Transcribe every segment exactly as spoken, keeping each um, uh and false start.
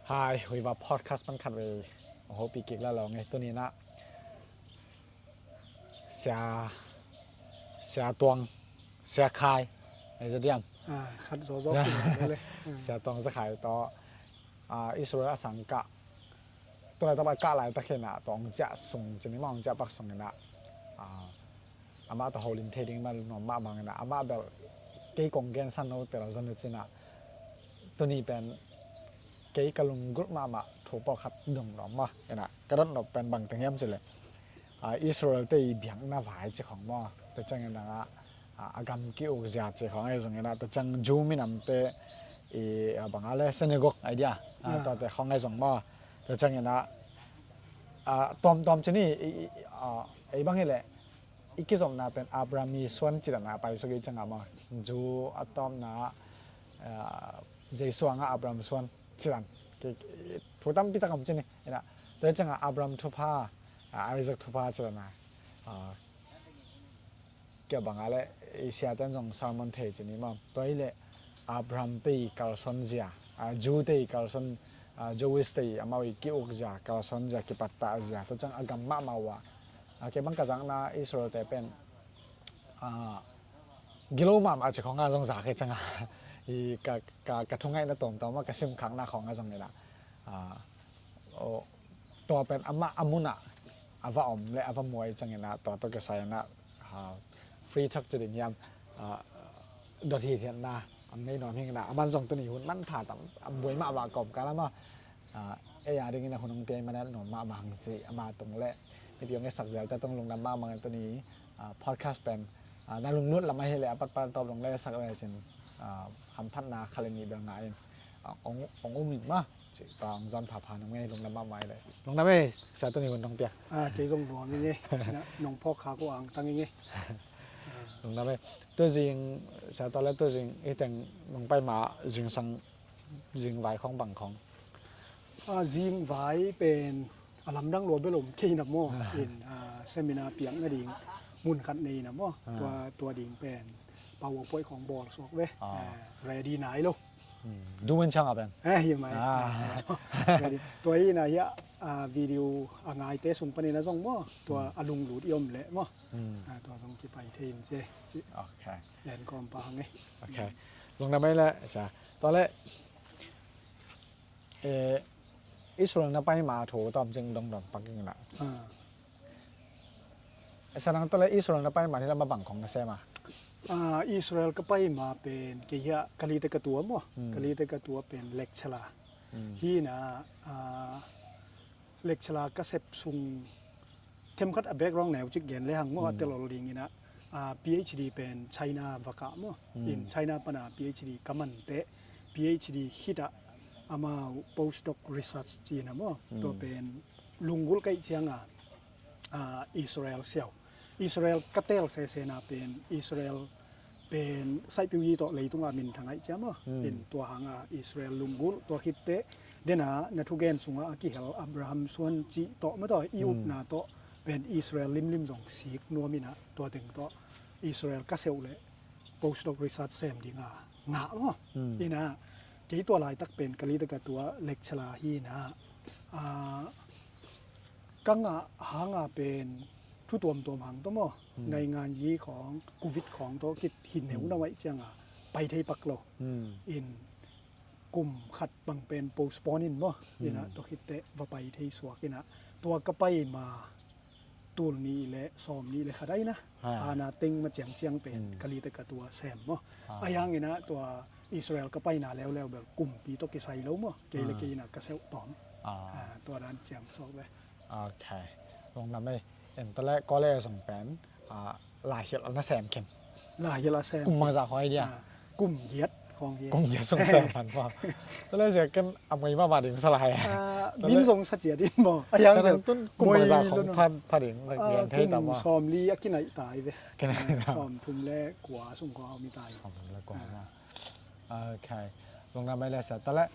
Hai, Huiva podcast pan khat vei hong hopih kik lai lo ing ei. Tuni-in ah Sia, Sia Tuang, Sia Khai, ei za diam? Ah, khat zawzaw. Sia Tuang Za Khai tawh, ah, Israel a sang kah, tua laitak a kah laitak hi-in ah, tua hong ciah sung ci ni maw, hong ciah pak sung in ah, ah, amah tawh holim thei ding mah nuam mahmah in ah, amah bel kei kong gensa note leh zong hi ci-in ah, tuni pen kei ka lunggulh mahmah thu pawlkhat dong nuam maw. In ah ka dot nop pen bang teng hiam cih leh, ah, Israel-te i biakna vai ci khong maw, tua ciangin ah, ah, a gam ki-uk zia ci khong ahi zongin ah, tua ciang Jew minamte i, ah, bang a leh synagogue ahi dia, ah, tuate khong ahi zong maw. Tua ciangin ah, ah, tuamtuam ci ni, i, i, ah, ei bang hi leh i kizopna pen Abraham i suan cih dan a paisuak i ciangin maw, Jew a tawpna, ah, Jesu hangah Abraham suan cih dan, ki, ki, thu tampi tak om ci ni. In ah tua hi ciangin Abraham thupha, ah, Isaac thupha cih dan a, ah, kei bang a leh i siate'n zong sermon thei ci ni maw. Tua hi leh Abraham-te i kalsuan zia, ah, Jew-te i kalsuan, ah, Jewish-te i amau i ki-uk zia, kalsuan zia, kipattah zia, tua ciang a gam mahmah uh ah, ah, kei bang ka zakna Israel-te pen, ah, gilo mahmah ci khong a zong zak hi ciangin ah, i ka, ka, ka thungaihna tuamtuam ah ka simkhakna khong ah zongin ah, ah, oh, tua pen amah a mun ah a va om leh a va muak ciangin ah, tua tawh kisai in ah, ah, free talk ci ding hiam, ah, dot hithiatna a nei nuam hi-in ah, aman zong tuni hun manpha tam, a buai mahmah kawmkal ah maw, ah, ei a dingin a hun hong pia ahih manin ah nuam mahmah hang ci, ama tung leh mipi hong etsak zelte tung lungdam mahmah ing. Tuni, ah, podcast pen, ah, na lunglut lam ahih leh a patpat tawp lungdam sak ve cin, ah, hamphatna khat leh nih bel ngah in, ah, hong, hong um in maw ci, tua hong zon phapha nung ei, lungdam mahmah ei leh. Lungdam ei, sia, tuni hun nong piak. Ah, kei zong nuam ing ei. Na, nong phawk khak uh angtang ing ei. Lungdam ei. Tua zing, sia, tua leh tua zing, hih teng nong pai ma zingsang, zingvai khong bang khong? Ah, zingvai pen a lamdang lua bel om kei na maw. Ah. In, ah, seminar piak nading mun khat nei na maw. Ah. Tua, tua ding pen PowerPoint khong bawl suak ve. Ah. Ah, ready nai lo. Hmm. Duwen chang a pen. Eh, hi mai. Ah. Ah, tua, ready. Tua hi na hi a, ah, video a ngaite sung panin a zong maw. Tua, hmm, a lunglut i om leh maw. Hmm. Ah, tua zong kipai thei in ci, ci. Ok. Len kawm pah hang ei. Ok. Lungdam ei leh, sia. Tua leh, eh, Israel na pai ma thu tawmcik dong dong pak ing la. Ah. Sia, nang tua leh Israel na pai ma hi lam a bang khong na sem a? Ah, Israel ka pai ma pen kei hi a, Kalite ka tua maw. Hmm. Kalite ka tua pen lecturer. Hmm. Hi na, ah, lecturer ka sep sung themkhat a background neucik gen lehang maw, a, mm, tel ol dingin ah, ah, PhD pen China va kah maw. Mm. In China pana PhD ka man teh, PhD khit ah amau postdoc research ci-in ah maw. Mm. Tua pen lunggulh ka hih ciangin, ah, Israel siau. Israel ka tel sesena pen Israel pen saihpiu yi tawh leitungah minthang ahih ciang maw. Hmm. In tua hangah Israel lunggulh, tua khit teh dena na thugen sungah a kihel Abraham suan cih tawh maw, tua i, hmm, upna tawh pen Israel limlim zong sik nuam in ah, tua teng tawh Israel ka seuh leh postdoc research sem ding a ngah maw. Hmm. In ah kei tua laitak pen Kalite ka tua lecturer hi in ah, ah, ka ngah hangah pen thu tuamtuam hang tawh maw. Hmm. Naingan yi khawng, Covid khawng tawh kit hi neu, hmm, na waih ciangin pai thei pak lo. Hmm. In kum khat bang pen postpone in maw. In ah, hmm, tua khit teh va pai thei suak in ah. Tua ka pai ma tul nih leh sawm nih leh khat ai na. Ha. Hana teng ma ciangciang pen, hmm, Kalite ka tua sem maw. Ha. Ahi hangin ah tua Israel ka paina leuleu bel kumpi tawh kisai lo maw. Kei leh, hmm, kei in ah ka seuh tawm. Ah. Ah, tua dan ciang suak ve. Ok. Lungdam ei. En, tua leh college sung pen, ah, laihilh a na sem khin? Laihilh a sem. Kum bangzah khawng hi dia? Ah, kum giat khawng hi. Kum giat sung sem pan maw. Tua leh sia, ken a mui mahmah ding sa lai. Ah, tua leh min zong sa ciat in maw. A yang sia, bel tun kum bangzah khawng pha, pha ding, ah, gen thei ta maw? Kum sawmli a kinaih ta hi ve. Kinaih ta. Ah, sawmthum leh kua sung khawng a om hi ta hi. Sawmthum leh kua maw. Ah. Ok. Lungdam ei leh sia. Tua leh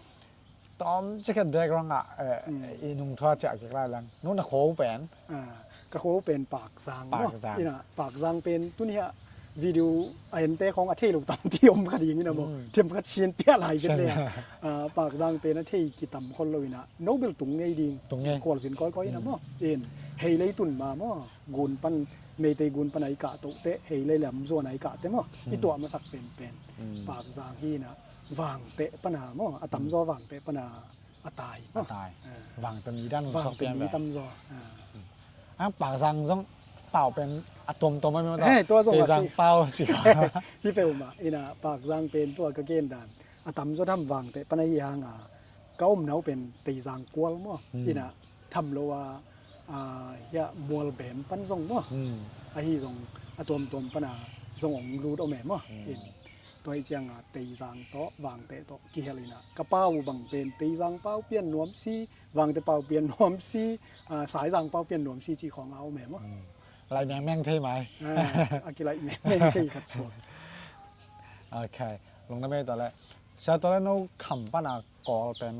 tawmcik khat background ah, eh, mm, i nungthua ciah kik lai leng. Nong na khua uh pen? Ah, ka khua uh pen Pakzang maw. Pakzang. In ah, Pakzang pen tuni ah, Video a ente khawng a thei lo tampi om kha ding in a maw. Themkhat sin piah lai vet le a, Pakzang pen a thei kitam khol lo in a, no bel tung ngei ding. Tung ngei. Khualzin kawikawi in a maw. In hei lei tun ma maw, gun pan, Meitei gun pan a i kah toh teh, hei lei lam zuan a i kah teh maw, i tuah masak penpen Pakzang hi in a, Vangteh pan a maw, a tamzaw Vangteh pan a a tai. A tai. Vangteh mi dan Vangteh mi tamzaw. Ang Pakzang zong pau pen a tuamtuam a mi mata. He, tua zong a Teizang si pau ci. Hi peuhmah in a, Pakzang pen tua ka gen dan a tamzaw tham Vangteh pan a hi hang a, ka omna uh pen Teizang kual maw. In a tham lo a, a, hiah Mualbem pan zong maw. Ahi zong a tuamtuam pan a zong ong lut om e maw. In tua hi ciang a Teizang tawh Vangteh tawh kihel in a, ka pau bang pen Teizang pau pian nuam si, Vangteh pau pian nuam si, a, Saizang pau pian nuam si cih khawng a om e maw. Laih mengmeng thei mai. A, a kilaih mengmeng thei khat suak. Ok. Lungdam ei. Tua leh, sia, tua leh no kham pan a Kawl pen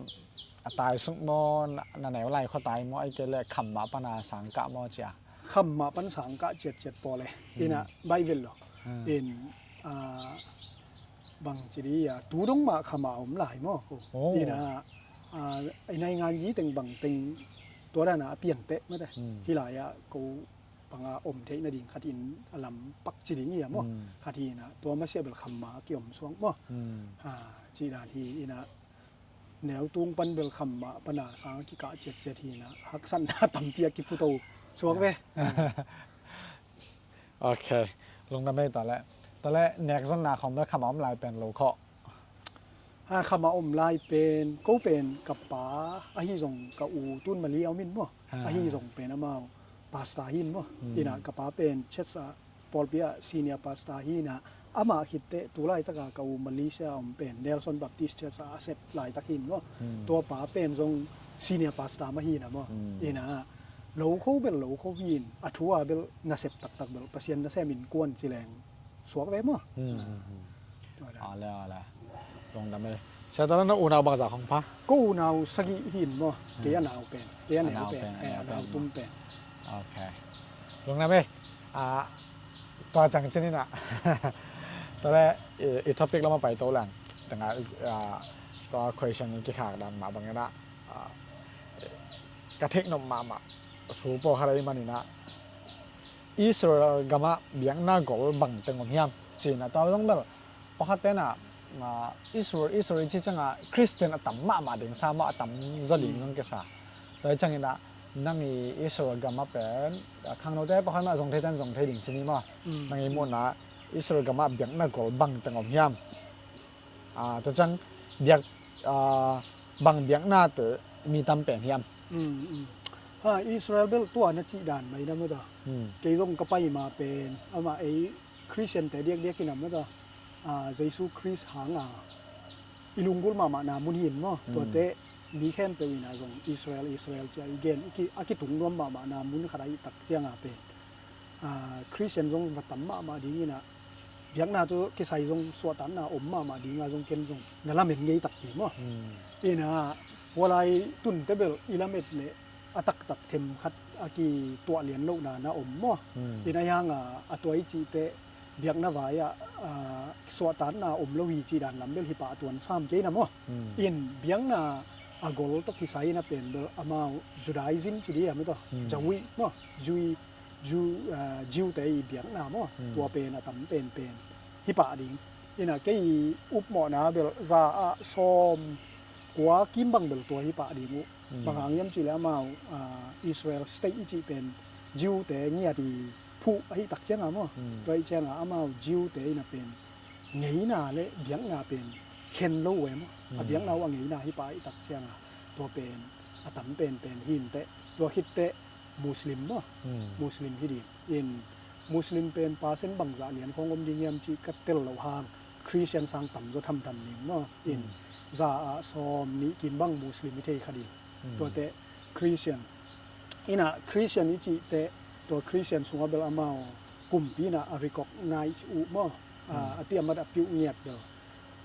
a tai suk maw, na, na neu lai khua tai maw, ahih kei leh kham mah pan a sang kah maw cia? Kham mah pan sang kah ciatciat pawl e. In a, Bible lo. In, a, bang ci di a, tu dong mah kham a om lai maw ko. In a, a, i naingan yi teng bang teng tua dan a a piangteh mate. Hi lai a ko panga om theih nading khat in a lam pak ci ding hi a maw. Khat hi in a, tua masiah bel kham mah a kiom suak maw. A, ci dan hi in a, neu tung pan bel kham mah pan a sang a kikah ciatciat hi in a, haksatna tampi a kiphuto suak ve. Ok. Lungdam ei. Tua leh, tua leh nek zonna khawng bel kham a om lai pen lo khawh. A, kham a om lai pen, ko pen ka pa ahi zong ka u tun Mali a om in maw. Ahi zong pen amau pastor hi in maw. In a ka pa pen church a pawlpi ah senior pastor hi in a, amah khit teh tu laitak a ka u Malaysia a om pen Nelson Baptist Church a a sep laitak hi in maw. Tua pa pen zong senior pastor mah hi in a maw. In a, lo kho bel lo kho hi in, a thu a bel nasep taktak bel Pasian nasem in kuan ci leng suak ve maw. Tua dan. A le, a le. Lungdam ei. Sia, tua leh no unau bangzah khong pha? Ko unau sagih hi in maw. Kei a nau pen, kei a neu pen, a nau tum pen. Ok. Lungdam ei. A, tua ciang cin in a, tua leh i, i topic lam a pai to leng, tengah, a, tua question i kikhak dan mah bang in a, a, ka theih nop mahmah thu pawlkhat ahih man in a, Israel gamah biakna gol bang teng om hiam? Ci in a, tua zong bel pawlkhat ten a, a, Israel, Israel i ci ciangah Christian a tam mahmah ding sa maw, a tam zaw ding zong kisa. Tua hi ciangin a, nang i Israel gamah pen, a, khangnote pawlkhat mah zong thei ten zong thei ding ci ni maw. Nang i muhna Israel gamah biakna gol bang teng om hiam? A, tua ciang biak, a, bang biaknate mi tam pen hiam? Mm, mm. Ha, Israel bel tua na cih dan mai na mata. Mm. Kei zong ka pai ma pen, amah ei Christian te diakdiak in a mata. A, Jesu Christ hang a i lunggulh mahmahna mun hi in maw. Mm. Tuate mi khempeuh in a zong Israel, Israel ci a i gen, i ki, a kitung nuam mahmahna mun khat ahih tak ciang a pen, a, Christian zong va tam mahmah ding in a, biakna tawh kisai zong suahtakna om mahmah ding a zong ken zong na lamen ngei takpi maw. Mm. In a, hua lai tunte bel i lamet leh a taktak themkhat a kituah lian lohna na om maw. Mm. In a, ahi hang a, a tua i cih teh biakna vai ah, a, suahtakna om lo hi cih dan lam bel hi pah a tuan sam kei na maw. Mm. In biakna a gol tawh kisai in a pen bel amau Judaism ci ding a mata. Mm. Jawi maw. Jui Jew, a, Jew te i biakna maw. Mm. Tua pen a tam penpen hi pah ding. In a kei i upmawhna bel za ah sawm kua kim bang bel tua hi pah ding uh. Mm. Bang hang hiam cih leh amau, a, Israel state i cih pen Jew te ngiat i phuh ahih tak ciang a maw. Mm. Tua ahih ciang a amau Jew te in a pen ngeina leh biakna pen khen lo uh e maw. A, mm, biakna uh a ngeina hi pah ahih tak ciang a tua pen a tam penpen hi in teh. Tua khit teh Muslim maw. Hmm. Muslim hi ding. In Muslim pen percent bangzah lian khong om ding hiam cih ka tel loh hang Christian sang tamzaw thamtham ding maw. In, hmm, za ah sawm nih kim bang Muslim hi thei kha ding. Hmm. Tuate Christian. In a Christian i cih teh tua Christian sungah bel amau kumpi in a recognize uh maw. A, hmm, a tiamat a piuh ngiat bel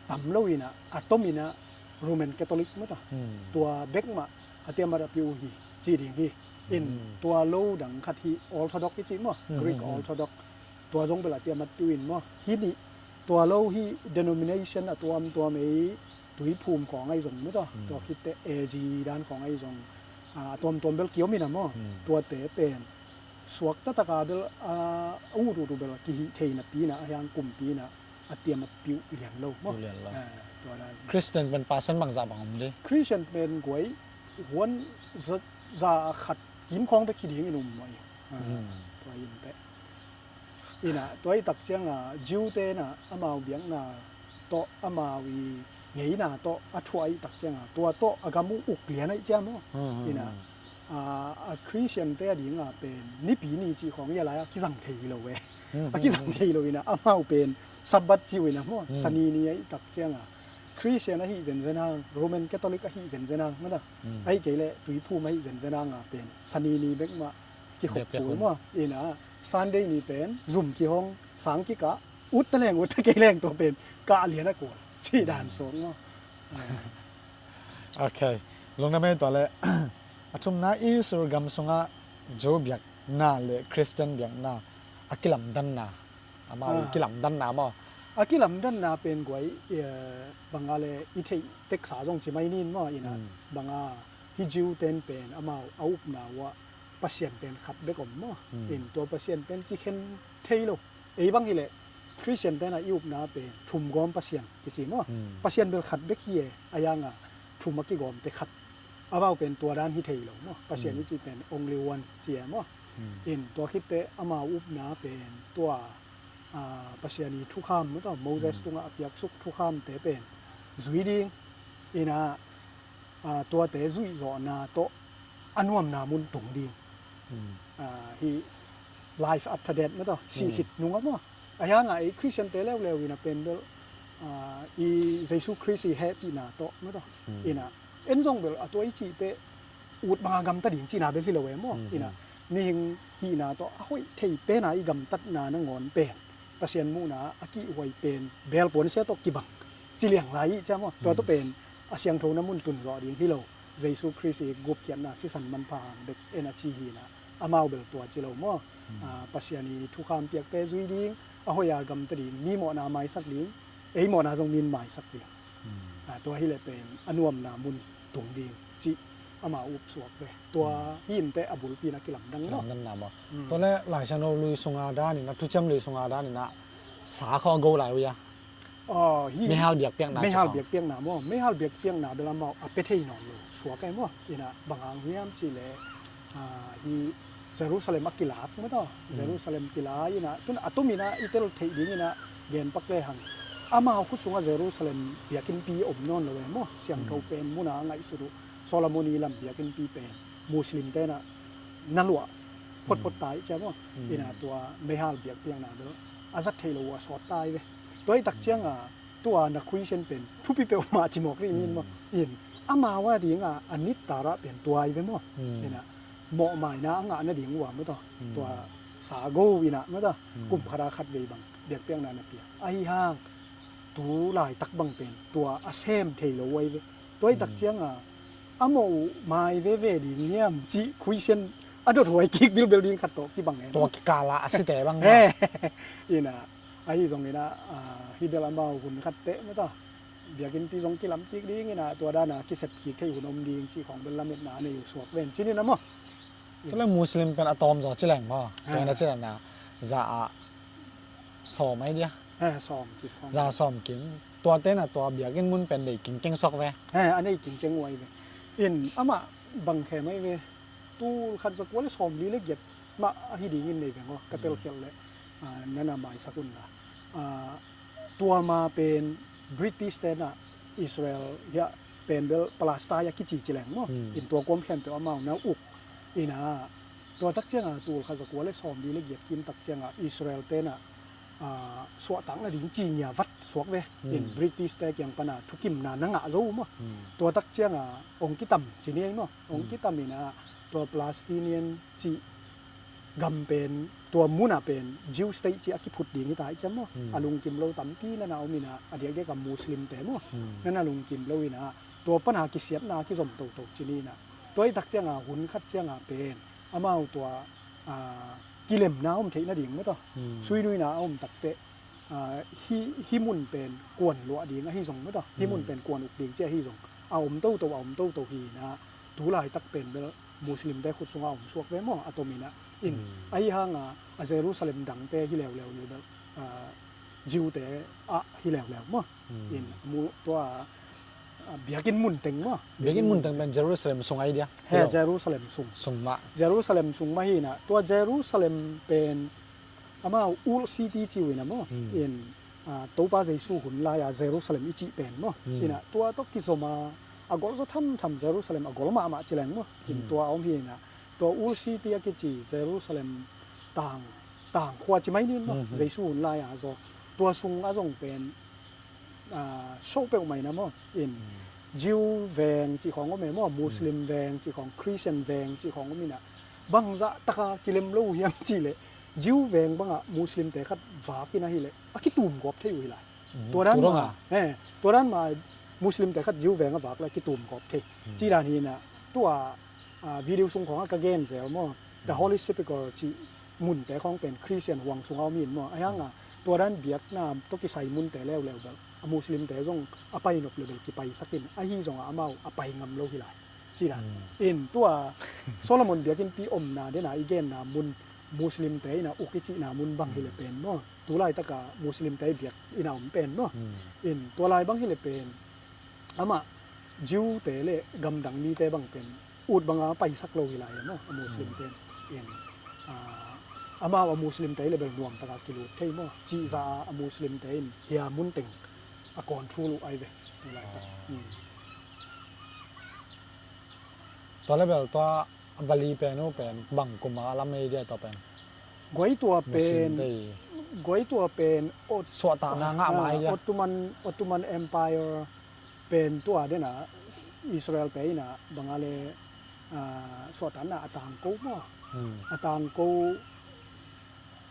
tam lo in a, a tom in a Roman Catholic mata. Hmm. Tua bek mah a tiamat a piuh uh hi, ci ding hi. In, hmm, tua lo dang khat hi Orthodox i ci maw, hmm, Greek, hmm, hmm, Orthodox. Tua zong bel a tiamat piu in maw, hih nih, tua lo hih denomination a tuamtuam ei Tuiphum khawng ahi zong maw, tua, tua khitteh A G dan khawng ahi zong, a tuamtuam bel kiom in a maw, tuate pen suak taktak a bel a, a ut ut uh bel kihih thei napi in a, a hiang kumpi in a, a tiamat piu lian lo maw. Piu lian lo. Tua dan. Christian pen percent bangzah bang om ding? Christian pen guai huan za, za khat kim khawng bek hi ding in um maw. Tua in teh. In a, tua i tak ciang a, Jew te in a, amau biakna tawh, amau i ngeina tawh a thuah i tak ciang a, tua tawh a gam uh uk lian ahi ciam aw. In a, a, a Christian te a ding a pen nipi ni cih khawng i a lai a kizang thei lo e. A kizang thei lo in a, amau pen Sabbath ci uh in a maw, Sani ni ahi tak ciang a, Christian ahi zenzen hang, Roman Catholic ahi zenzen hang, maw ta. Ahi kei leh Tuiphum ahi zenzen hang a pen Sani ni bek mah kikhop kul maw. In a, Sunday ni pen zum kihong, sang kikah, ut ta leng, ut ta kei leng, tua pen kah lian a kul cih dan sawng maw. Ok. Lungdam ei. Tua leh a thumna, Israel gam sungah Jew biakna le Christian biakna a kilamdanna, amau kilamdanna maw. A kilamdanna pen guai, eh, bang a le i theih teksa zong ci mai nin maw. In a, bang a hih Jew ten pen amau a upna uah Pasian pen khat bek om maw. In tua Pasian pen kikhen thei lo. Ei bang hileh Christian ten a i upna pen thumgawm Pasian kici maw. Pasian bel khat bek hi e, a hiang a thum a kigawmte khat. Amau pen tua dan hi thei lo maw. Pasian i ci pen only one ci e maw. In tua khitteh amau upna pen tua, a, Pasian i thukham maw, tua Moses tungah a piaksuk thukhamte pen zui ding. In a, a, tuate zuihzawhna tawh a nuamna mun tung ding. A, hih life after death maw, tua sih khit nung a maw. A hiang a ei Christian te leuleu in a pen bel, a, i Jesu Khrist i hehpihna tawh maw, tua. In a, en zong bel a tua i cih teh ut bang a gamta ding cihna bel hi lo e maw. In a, mihing hihna tawh a hoih thei pen a i gamtatna nangawn pen Pasian muhna a kihhuai pen bel puansia tawh kibang ci liang lai i ciam aw. Tua tawh pen a siangthona mun tun zawh ding hi lo. Jesu Khrist i gupkhiatna sisan manpha hang bek en a ci hi in a, amau bel tua ci lo maw. A, Pasian i thukham piakte zui ding, a hoih a gamta ding, mi mawhna maisak ding, ei mawhna zong min maisak ding. A, tua hileh pen a nuamna mun tung ding cih amau up suak ve. Tua hi in teh a bulpi in a kilamdang lo. Kilamdanna maw. Tua leh Lai Siangtho lui sunga dan in a, Thuciam lui sunga dan in a sa khawng a go lai uh ia. Aw, hi meihal biakpiakna, meihal biakpiakna maw. Meihal biakpiakna bel amau a pia thei nawn lo suak e maw. In a bang hang hiam cih leh, a, hi Jerusalem a kilak maw, tua. Jerusalem kila in a, tun a tum in a i tel theih ding in a gen pak le hang, amau khut sungah Jerusalem biakinnpi om nawn lo e maw. Siangtho pen mun a ngaihsut uh Solomon i lam biakinnpi pen Muslim ten a na luah photphot ta i ciam aw. In a tua meihal biakpiakna bel a zat thei lo uh a sawt ta i ve. Tua i tak ciang a tua na Christian pen thupi peuhmah ci mawk rih nin maw. In amau a ding a, a nit tarah pen tua i ve maw. In a mawhmaina a ngah nading uh a maw, tua, tua sa go in a maw, tua kum khat a khat vei bang biakpiakna na piak. Ahi hang tu laitak bang pen tua a sem thei lo uh a i ve. Tua i tak ciang a a mawh uh mai veve ding hiam cih Christian a dothuai kik bilbel ding khat tawh kibang e. Tua kikal a a site bang maw. In a, ahi zong in a, a, hi bel amau hun khat teh maw, tua biakinnpi zong kilam kik ding in a, tua dan a kisep kik thei hun om ding cih khawng bel lametna a nei uh suak ven cin in a maw. Tua leh Muslim pen a tawm zaw ci leng maw. Tua in a ci leng na za a sawm ai dia. He, sawm kim khawng. Za sawm kim. Tuate in a tua biakinn mun pen nei kingkeng suak ve. He, a nei kingkeng uh ai ve. In amah bang khem ai ve. Tul khat za kua le sawm li le giat mah ahi dingin nei veng aw, ka telkhialh leh, a, nana maisak un la. A, tua ma pen British te na Israel hiah pen bel Palestine a kici ci leng maw. In tua kuam khempeuh amau na uk. In a, tua tak ciang a tul khat za kua le sawm li le giat kim tak ciang a Israel te na a, suahtak nading ci ngia vat suak ve. In British te kiang pana thukimna na ngah zo uh maw. Tua tak ciang a ong kitam ci ni ei maw. Ong kitam in a tua Palestinian cih gam pen tua mun a pen Jew state cih a kiphut ding hi ta i ciam maw. A lungkim lo tampi nana om in a, a diakdiak a Muslim te maw. Nana lungkim lo in a tua pana kisiatna kizom toto ci ni in a. Tua i tak ciang a hun khat ciang a pen amau tua, a, kilemna om theih nading maw taw. Suinuina a om takteh, ah, hi, hi mun pen kuan luah ding ahi zong maw taw, hi mun pen kuan uk ding ci ahi zong a om toto, a om toto hi inah, tu laitak pen bel Muslimte khut sungah a om suak ve maw, a tominah. In, ahi hanga a Jerusalem dangte hi leuleu bel, ah, Jew-te ah hi leuleu maw. In, mu tua, ah, biakinn mun teng maw. Biakinn mun teng pen Jerusalem sung ai dia. He, Jerusalem sung. Sung mah. Jerusalem sung mah hi inah, tua Jerusalem pen amau Old City ci uh inah maw. In, ah, Topa Jesu hun lai-a Jerusalem i cih pen maw. Inah tua tawh kizom a, a golzaw thamtham Jerusalem a gol mahmah ci leng maw. In, tua a om hi inah, tua Old City a kici Jerusalem tang, tangkhua ci mai nin maw. Jesu hun lai-a zaw. Tua sung a zong pen, ah, so peuhmah inah maw. In, Jew veng cih khawng om e maw, Muslim veng cih khawng, Christian veng cih khawng om inah, bangzah taka kilem lo uh hiam cihleh, Jew veng bangah Muslimte khat vak in ahileh a kitumgawp thei uh hi lai. Tua dan mah, eh, tua dan mah Muslimte khat Jew veng a vak leh a kitumgawp thei. Ci dan hi inah, tua, ah, video sung khawngah ka gen zel maw, The Holy Sepulchre cih munte khawng pen Christian huang sungah om hi in maw. Ahi hanga tua dan biakna tawh kisai munte leuleu bel a Muslimte zong a pai nop leh bel kipaisak in, ahi zongah amau a pai ngam lo hi lai. Ci dan. In, tua Solomon biakinnpi omna dena i genna mun, Muslimte inah uk i cihna mun bang hileh pen maw, tu laitaka Muslimte biakinn a om pen maw. In, tua lai bang hileh pen amah Jew-te le gamdang mite bang pen ut banga paisak lo hi lai maw, a Muslimte in. In, ah, amau a Muslimte le bel nuamtaka kilut thei maw, cihzah a Muslimte in hia mun teng a control uh ai ve. Tu laitak. Tua le bel tua Bali pen uh pen bang kuma a lam ei dia tua pen? Guai tua pen, Muslimte i guai tua pen Ot-, suahtahna ngah mai dia. Ottoman, Ottoman Empire pen tua dena Israel-te inah bangale, ah, suahtahna a tangko maw. A tangko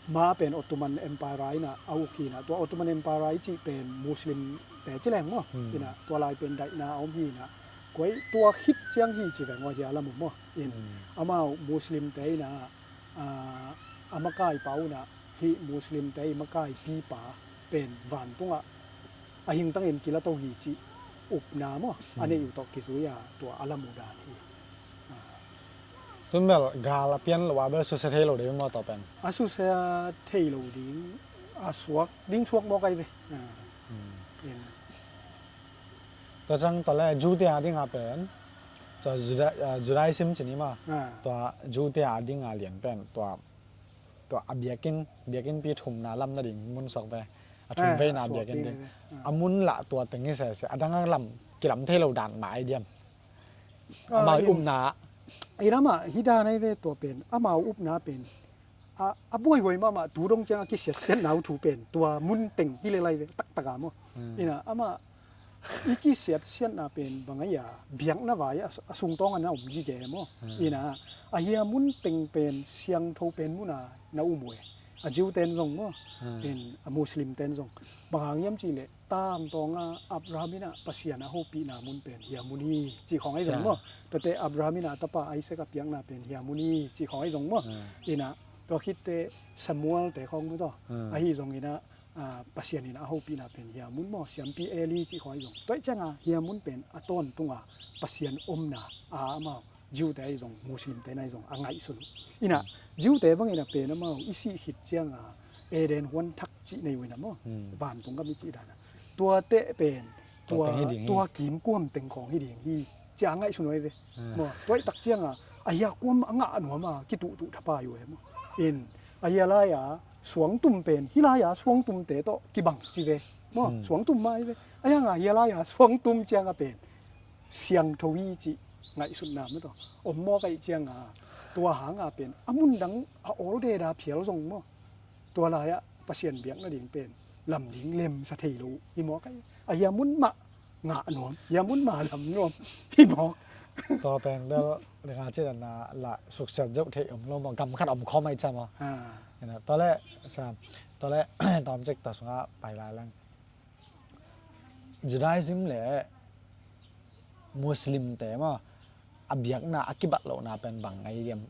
ma pen Ottoman Empire inah a uk hi inah, tua Ottoman Empire i cih pen Muslimte ci leng maw. Inah tua lai pen daihna a om hi inah, guai tua khit ciang hi ci veng aw hia lam uh maw. In, amau Muslimte inah, ah, a makaipa unah hih Muslimte i makaipipa pen vantungah a hingtangin kilato hi cih upna maw, a neih uh tawh kizui a tua a lam uh dan hi. Tun bel gal a pian lo a bel susia thei lo ding maw tua pen? A susia thei lo ding, a suak ding suak mawk ai ve. Tua ciang tua le Jew-te a dinga pen, tua Juda-, ah, Judaism ci ni maw. Tua Jew-te a dinga lian pen tua, tua a biakinn, biakinnpi thumna lam nading mun suak ve. A thumveina biakinn ding. A mun lah tua teng hi sese. A dang a lam kilam thei lo dan mah ai diam? Amau i upna. Inah amah hi dan ai ve tua pen. Amau upna pen a, a buaihuai mahmah tu dong ciang a kisiatsiatna uh thu pen tua mun teng hi le lai ve, taktaka maw. Inah amah i kisiatsiatna pen bang ai a, biakna vai a, a sungtawng a na om gige maw. Inah a hia mun teng pen siangtho pen muna na um uh e. A Jew-ten zong maw. In, a Muslim-ten zong. Bang hang hiam cihleh tangtawnga Abraham inah Pasian a hopihna mun pen hia mun hi cih khawng ahi zong maw. Tuate Abraham inah a tapa Isaac a piakna pen hia mun hi cih khawng ahi zong maw. Inah tua khitte Samuel-te khawng maw taw. Ahi zong inah, ah, Pasian inah a hopihna pen hia mun maw, siampi Eli cih khawng ahi zong. Tua ih cianga hia mun pen a tawntunga Pasian omna a amau Jew-te ahi zong, Muslim-te na ahi zong a ngaihsun uh. Inah Jew-te bangin a pen amau i sih khit cianga Eden huan thak cih nei uh inah maw. Vantung gam i cih dana. Tua teh pen, tua, tua kimkuam teng khawng hi ding hi. Cia ngaihsun uh ai ve. Maw, tua ih tak cianga a hia kuam a ngah nuam a kituhtuh thapai uh e maw. In, a hia lai-a suangtum pen, hi lai-a suangtumte tawh kibang ci ve. Maw, suangtum mah ai ve. A hianga hia lai-a suangtum cianga pen siangtho hi cih ngaihsutna maw taw om mawk ahih cianga, tua hanga pen a mundang a awldeda phial zong maw, tua lai-ah Pasian biak nading pen lam ding lemsa thei lo hi mawk ahih. A hia mun mah ngah nuam, hia mun mah lam nuam hi mawk. Tua pen bel dinga cih dana lah suksiat zeuh theih om lo maw, gam khat om khawm ahih ciang maw. Tua leh sa, tua leh tawmcik tua sungah pai lai leng. Judaism le Muslimte maw, a biakna a kibat lohna pen bang ngai diam?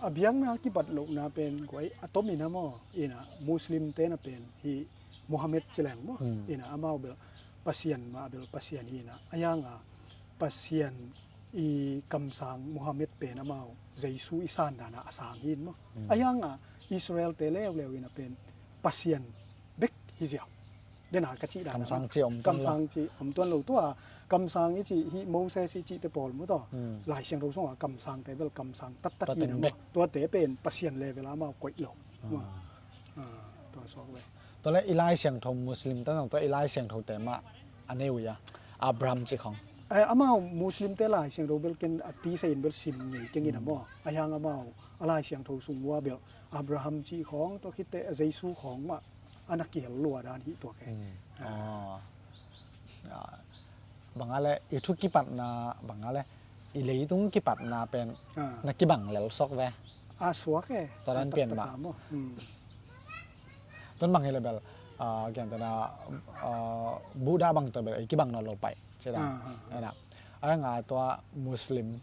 A biakna kibat lohna pen guai a tom in a maw, ina Muslim te na pen hi Muhammad ci leng maw, ina amau bel Pasian mah bel Pasian hi ina, a hianga Pasian i kamsang Muhammad pen amau Jesu i san dana a sang hi in maw. A hianga Israel te leuleu ina pen Pasian bek hi ziau. Dena ka cih dan kamsang ci om tuan lo. Kamsang ci om tuan lo tua. Kamsang i cih hi Moses i cih te pawl mu taw. Lai Siangtho sunga kamsang te bel kamsang tattat hi na maw. Tua te pen Pasian level a amau koih lo. Tua suak le. Tua le i Lai Siangtho Muslim te nang tua i Lai Siangtho te mah a nei uh ia. Abraham cih khong. Amau Muslim te Lai Siangtho bel ken a ti sa in bel sim ngei keng in a maw. A hiang amau a Lai Siangtho sung ua bel Abraham cih khong tua khit te a Jesu khong mah a na kihel lua dan hi tua khe. Bang a le i thu kipatna bang a le i leitung kipatna pen na kibang lel sok ve. A suak e. Tua dan pian mah. Tun bang hi le bel gen tana Buddha bang tua bel i kibang nawn lo pai. Cih dan. A nga tua Muslim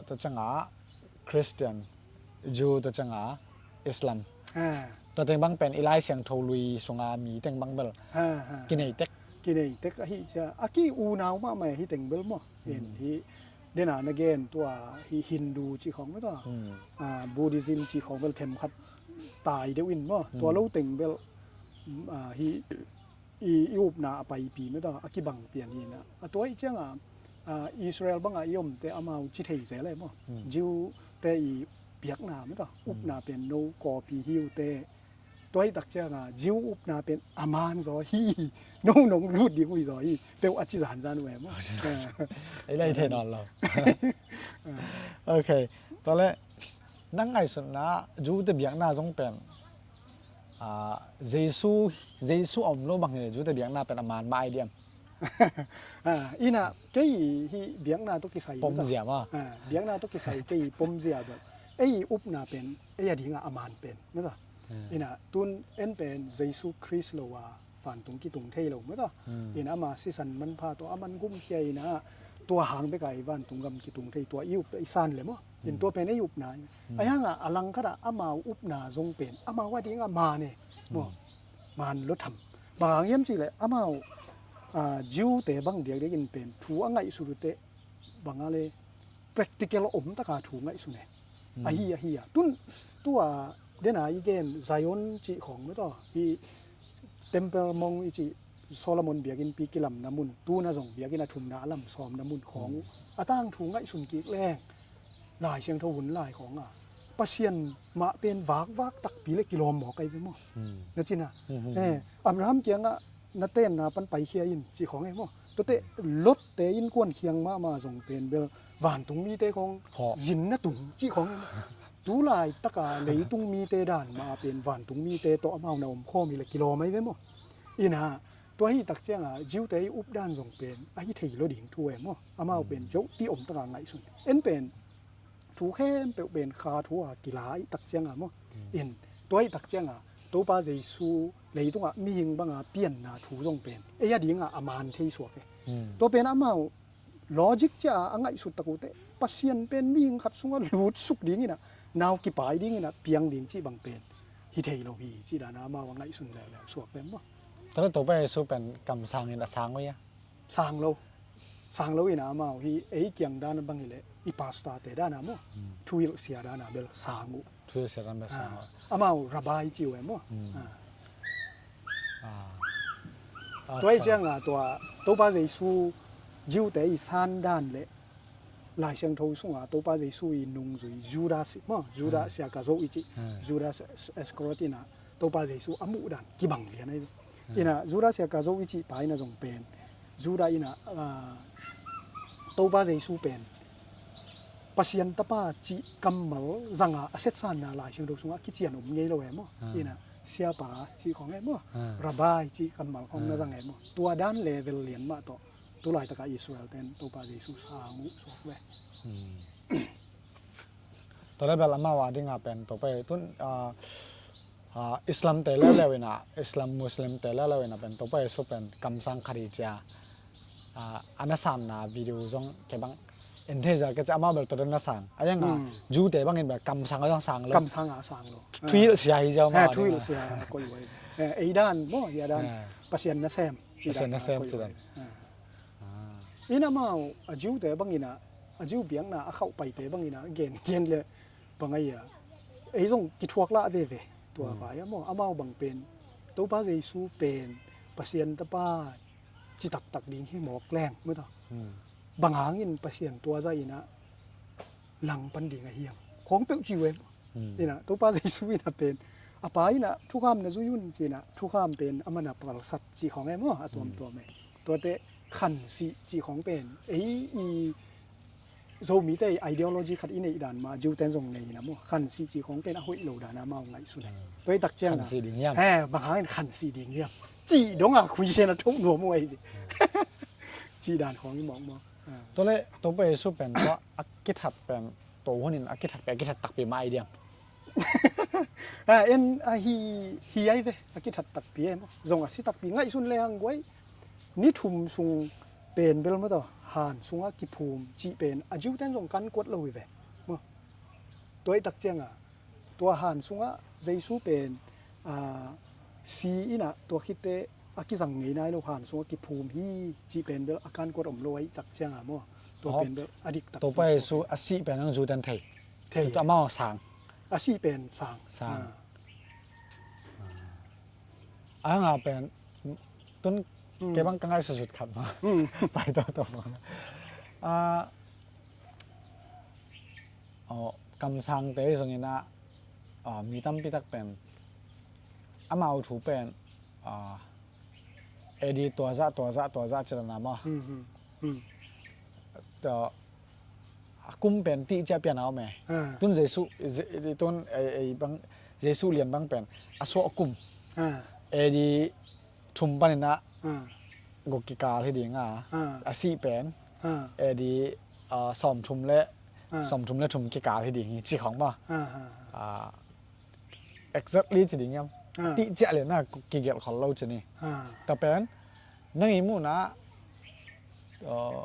tua cianga Christian, Jew tua cianga Islam. Tua teng bang pen i Lai Siangtho lui sunga mi teng bang bel kinei tek. Kinei tek ahi cia a ki unau mahmah hi teng bel maw. Hi dena na gen tua hi Hindu cih khong bel tua Buddhism cih khong bel themkhat tai deuh in maw. Tua lo teng bel hi i, i upna a paipi mah ta a kibang pian hi na. A tua i cianga Israel banga i omte amau ci thei zel e maw. Jew te i biakna mah ta upna pen no kawpi hi uh te. Tua i tak cianga Jew upna pen a man zaw hi. No nong lut ding uh hi zaw hi. Peuh a ci zanzan uh e maw. Ei lai thei nawn lo. Ok. Tua le nang ngaihsutna Jew te biakna zong pen Jesu, Jesu a om lo bang hi Jew te biakna pen a man mah ai diam? Ina kei hi biakna tawh kisai pomzia ma. Biakna tawh kisai kei pomzia bel ei upna pen ei a dinga a man pen mata. Ina tun en pen Jesu Khrist lo a vantung kitung thei lo mata. Ina ama sisan manpha tawh a man gumkhia ina tua hang beka i vantung gam kitung thei tua i up i san le maw. In tua pen ei upna hi. A hianga a langkhatah amau upna zong pen amau a dinga man e maw. Man lo tham. Bang hang hiam cihleh amau Jew te bang diakdiakin pen thu a ngaihsut uh teh bang a le practical om taka thu ngaihsun e. Ahi ahi a tun tua dena i gen Zion cih khong mah taw hi Temple Mount i cih Solomon biakinnpi kilamna mun tuna zong biakinn a thumna a lam sawmna mun khawng uh a tangthu ngaihsun kik leng Lai Siangtho hun lai khawng a Pasian mah pen vakvak takpi le kilawm mawk ai ve maw? Na cina Abraham kiangah na tenna pan paikhia in cih khawng ai maw? Tuate Lot te innkuan khiang mahmah zong pen bel vantung mite khawng zin na tung cih khawng ai maw? Tulai taka leitung mite dan mah pen vantung mite tawh amau na om khawm hi le kilawm ai ve maw? Ina tua hi tak cianga Jew te i updan zong pen a hi thei lo ding thu e maw? Amau pen zoh ti om taka ngaihsun en pen thu khempeuh pen kha thu a kila i tak cianga maw? In tua i tak cianga Topa Jesu leitungah mihing banga pianna thu zong pen ei a dinga a man thei suak e. Tua pen amau logic cia a ngaihsut tak uh teh Pasian pen mihing khat sungah lutsuk dingina nau kipai dingina piang ding cih bang pen hi thei lo hi cih dana amau a ngaihsun leuleu suak pen maw? Tua le Topa Jesu pen kamsang in a sang uh ia? Sang lo. Sang lo ina amau hi ei kiang dana bang hileh i pastor te dana maw? Thuhilh sia dana bel sang uh. Thuhilh sia dana bel sang uh. Amau rabbi ci uh e maw? Tua i cianga tua Topa Jesu Jew te i san dan le Lai Siangtho sunga Topa Jesu i nungzui Judas maw? Judas sia ka zo i ci. Judas Iscariot ina Topa Jesu a muh dan kibang lian ai. Ina Judas sia ka zo i ci pa ina zong pen Judas ina Topa Jesu pen Pasian tapa cih kammal zanga a setsanna Lai Siangtho sungah kician om ngei lo e maw? Ina siapa cih khawng e maw? Rabbi cih kammal khawng na zang e maw? Tua dan level lian mah tawh tulaitakah Israel ten Topa Jesu sang uh suak ve. Tua le bel amau a dinga pen Topa tun Islam te leuleu ina Islam Muslim te leuleu ina pen Topa Jesu pen kamsang khat hi cia a na sanna video zong kei bang En thei zia ka ci amau bel tua dan na sang. A yang a, hmm, Jew te bangin bel kamsang a sang lo. Kamsang a sang lo. Thuhilh sia hi zia amau. Thuhilh sia a koih uh hi. Eh, ei dan maw, hi a dan. Eh. Pasian nasem. Pasian nasem ci dan. Eh. Ah. In amau, a Jew te bangin a, a Jew biakna a khauh paite bangin a, gen, gen le bang a hi a. Ei zong kithuak lah veve. Tua, hmm, vai a maw, amau bang pen. Topa Jesu pen, Pasian tapa, ci taktak ding hi mawk leng, maw ta. Hmm. Bang hangin Pasian tua zah in a langpan ding a hiam. Khawng peuh ci uh em. Hmm. In a, Topa Jesu in a pen. A Pa in a thukham na zui un ci in a, thukham pen a man a palsat ci khawng em maw, a tuamtuam em. Hmm. Tuate khansih ci khawng pen. Ei i Zomite ideology khat i neih dan mah, Jew ten zong nei in a maw. Khansih ci khawng pen a hoih lo dan a amau ngaihsun. Hmm. Tua i tak ciang a. Khansih ding hiam. He, bang hangin khansih ding hiam. Cih dong a khuisian a thoh nuam uh ahi. Hmm. Cih dan khawng i mawkmawk. Ah. Tua leh, Topa Jesu pen, tua a kithat pen, tua hun in a kithat pen, a kithat takpi mah ahi diam. Ah, en, ah, hi, hi ai ve, a kithat takpi em. Zong a si takpi ngaihsun le hang guai. Ni thum sung pen bel maw tua, han sungah kiphum, cih pen, a Jew ten zong kan kuat lo hi ve. Maw. Tua i tak ciang a, tua han sungah Jesu pen, ah, si in a tua khitte a kizang ngei nai lo han sungah kiphum hi, cih pen bel a kan kuat om lo a i tak ciang a maw. Tua pen bel a dik tak. Topa Jesu a sih pen ang Jew ten thei. Thei. Tua amau sang. A sih pen sang. Sang. Ah. Ah. A nga pen, tun, mm, kei bang ka ngaihsutsut khat mah. Mm. Pai toto mah. Ah, oh, kamsangte zong in a, ah, mi tampi tak pen, amau thu pen, ah, A D tua zah, tua zah, tua zah ci dan a maw. Mm, mm, mm. Tua, a kum pen tih ciah pian a om e. Ah. Tun Jesu, Je-, tun ei, ei bang, Jesu lian bang pen a suah kum. Ah. A D thum panin a, ah, guk kikal hi ding a. Ah. A sih pen, ah, A D, ah, sawmthum le, ah, sawmthum le thum kikal hi ding hi ci khawng maw. Ah, ah, ah. Ah, exactly ci ding hiam. Ah. Tih ciah lian a kigelh khol lo ci ni. Ah. Tua pen, nang i muhna, uh,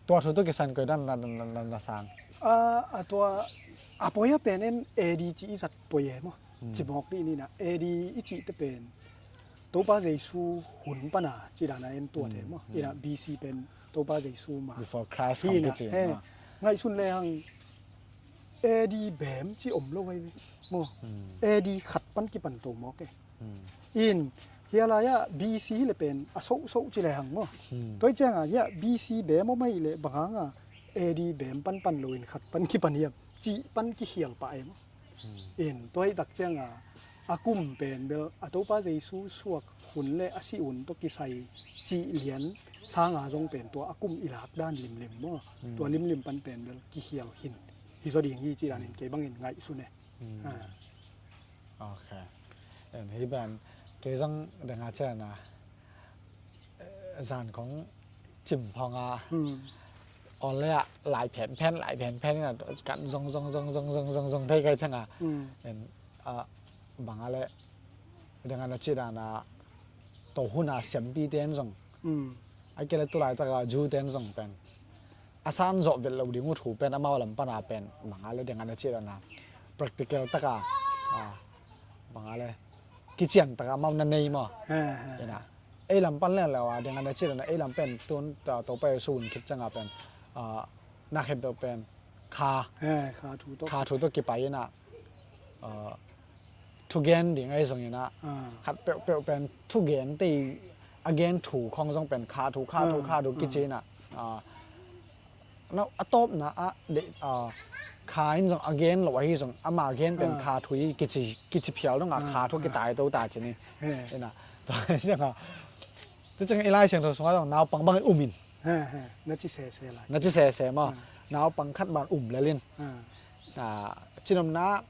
tua thu tawh kisan koi dan na, na, na, na, na sang. Ah, a tua, a poi a pen en A D ci i zat poi e maw. Hmm. Ci mawk dih ni na, A D i cihte pen. Topa Jesu hun pan a, ci dan a en tuate maw. Hmm. In a B C pen Topa Jesu mah. Before Christ hi na, kici, he, maw. Ngaihsun le hang A D beem ci om lo ai ve. Maw. Hmm. A D khat pan kipan to mawk e. Hmm. In, hia lai ah B C hi le pen a sohsoh ci le hang maw. Hmm. Tua i ciang a, hia B C beem om ai le bang hang a A D beem panpan lo in khat pan kipan hiam. Cih pan kikhial pah e maw. Hmm. In, tua i tak ciang a, a kum pen bel, a Topa Jesu suak hun le a sih hun tawh kisai cih lian sang a zong pen tua a kum i lak dan limlim maw. Hmm. Tua limlim pan pen bel kikhial khin. Hi zaw ding hi ci dan in kei bangin ngaihsun e. Hmm. Ah. Ok. En, hi ban, kei zong dang a cian a, eh, zan kong cim phong a. Hmm. On le a, lai phen phen, lai phen phen in a, kan zong, zong, zong thei kai ciang a. Hmm. En, a, bang a le, dang a na ci dan a, to hun a siampi ten zong. Hmm. Ai ke le tu laitak a Jew ten zong pen. A san zawh vet lo ding uh thu pen, amau lam pan a pen, bang a le ding a na ci dan a. Practical tak a, a, bang a le, kician tak a amau na nei maw. He, he. Ina. Ei lam pan leng lo a, ding a na ci dan a, ei lam pen tun, ta, Topa Jesu hun khit ciang a pen, a, na khet deuh pen, kha. He, kha thu tawh. Kha thu tawh kipai ina. A, thugen ding ahi zongin ah, ah, khat peuhpeuh pen thugen te, a gen thu khawng zong pen kha thu, kha thu, ah, kha thu, ah, kici in ah, ah, no, a tawpna ah, de, ah, kha in zong a gen lo ahi zong, ama gen pen, ah, kha thu hi kici, kici phial dong ah, ah, kha thu, ah, kitai to ta ci ni. He. Ina, tua hi zong ah, tu ciang i Lai Siangtho sungah zong naupang bangin um in. He, he. Na ci sese lai. Na ci sese maw. Ah. Naupang khat ban um lel in. Ah. Ah, cinomna,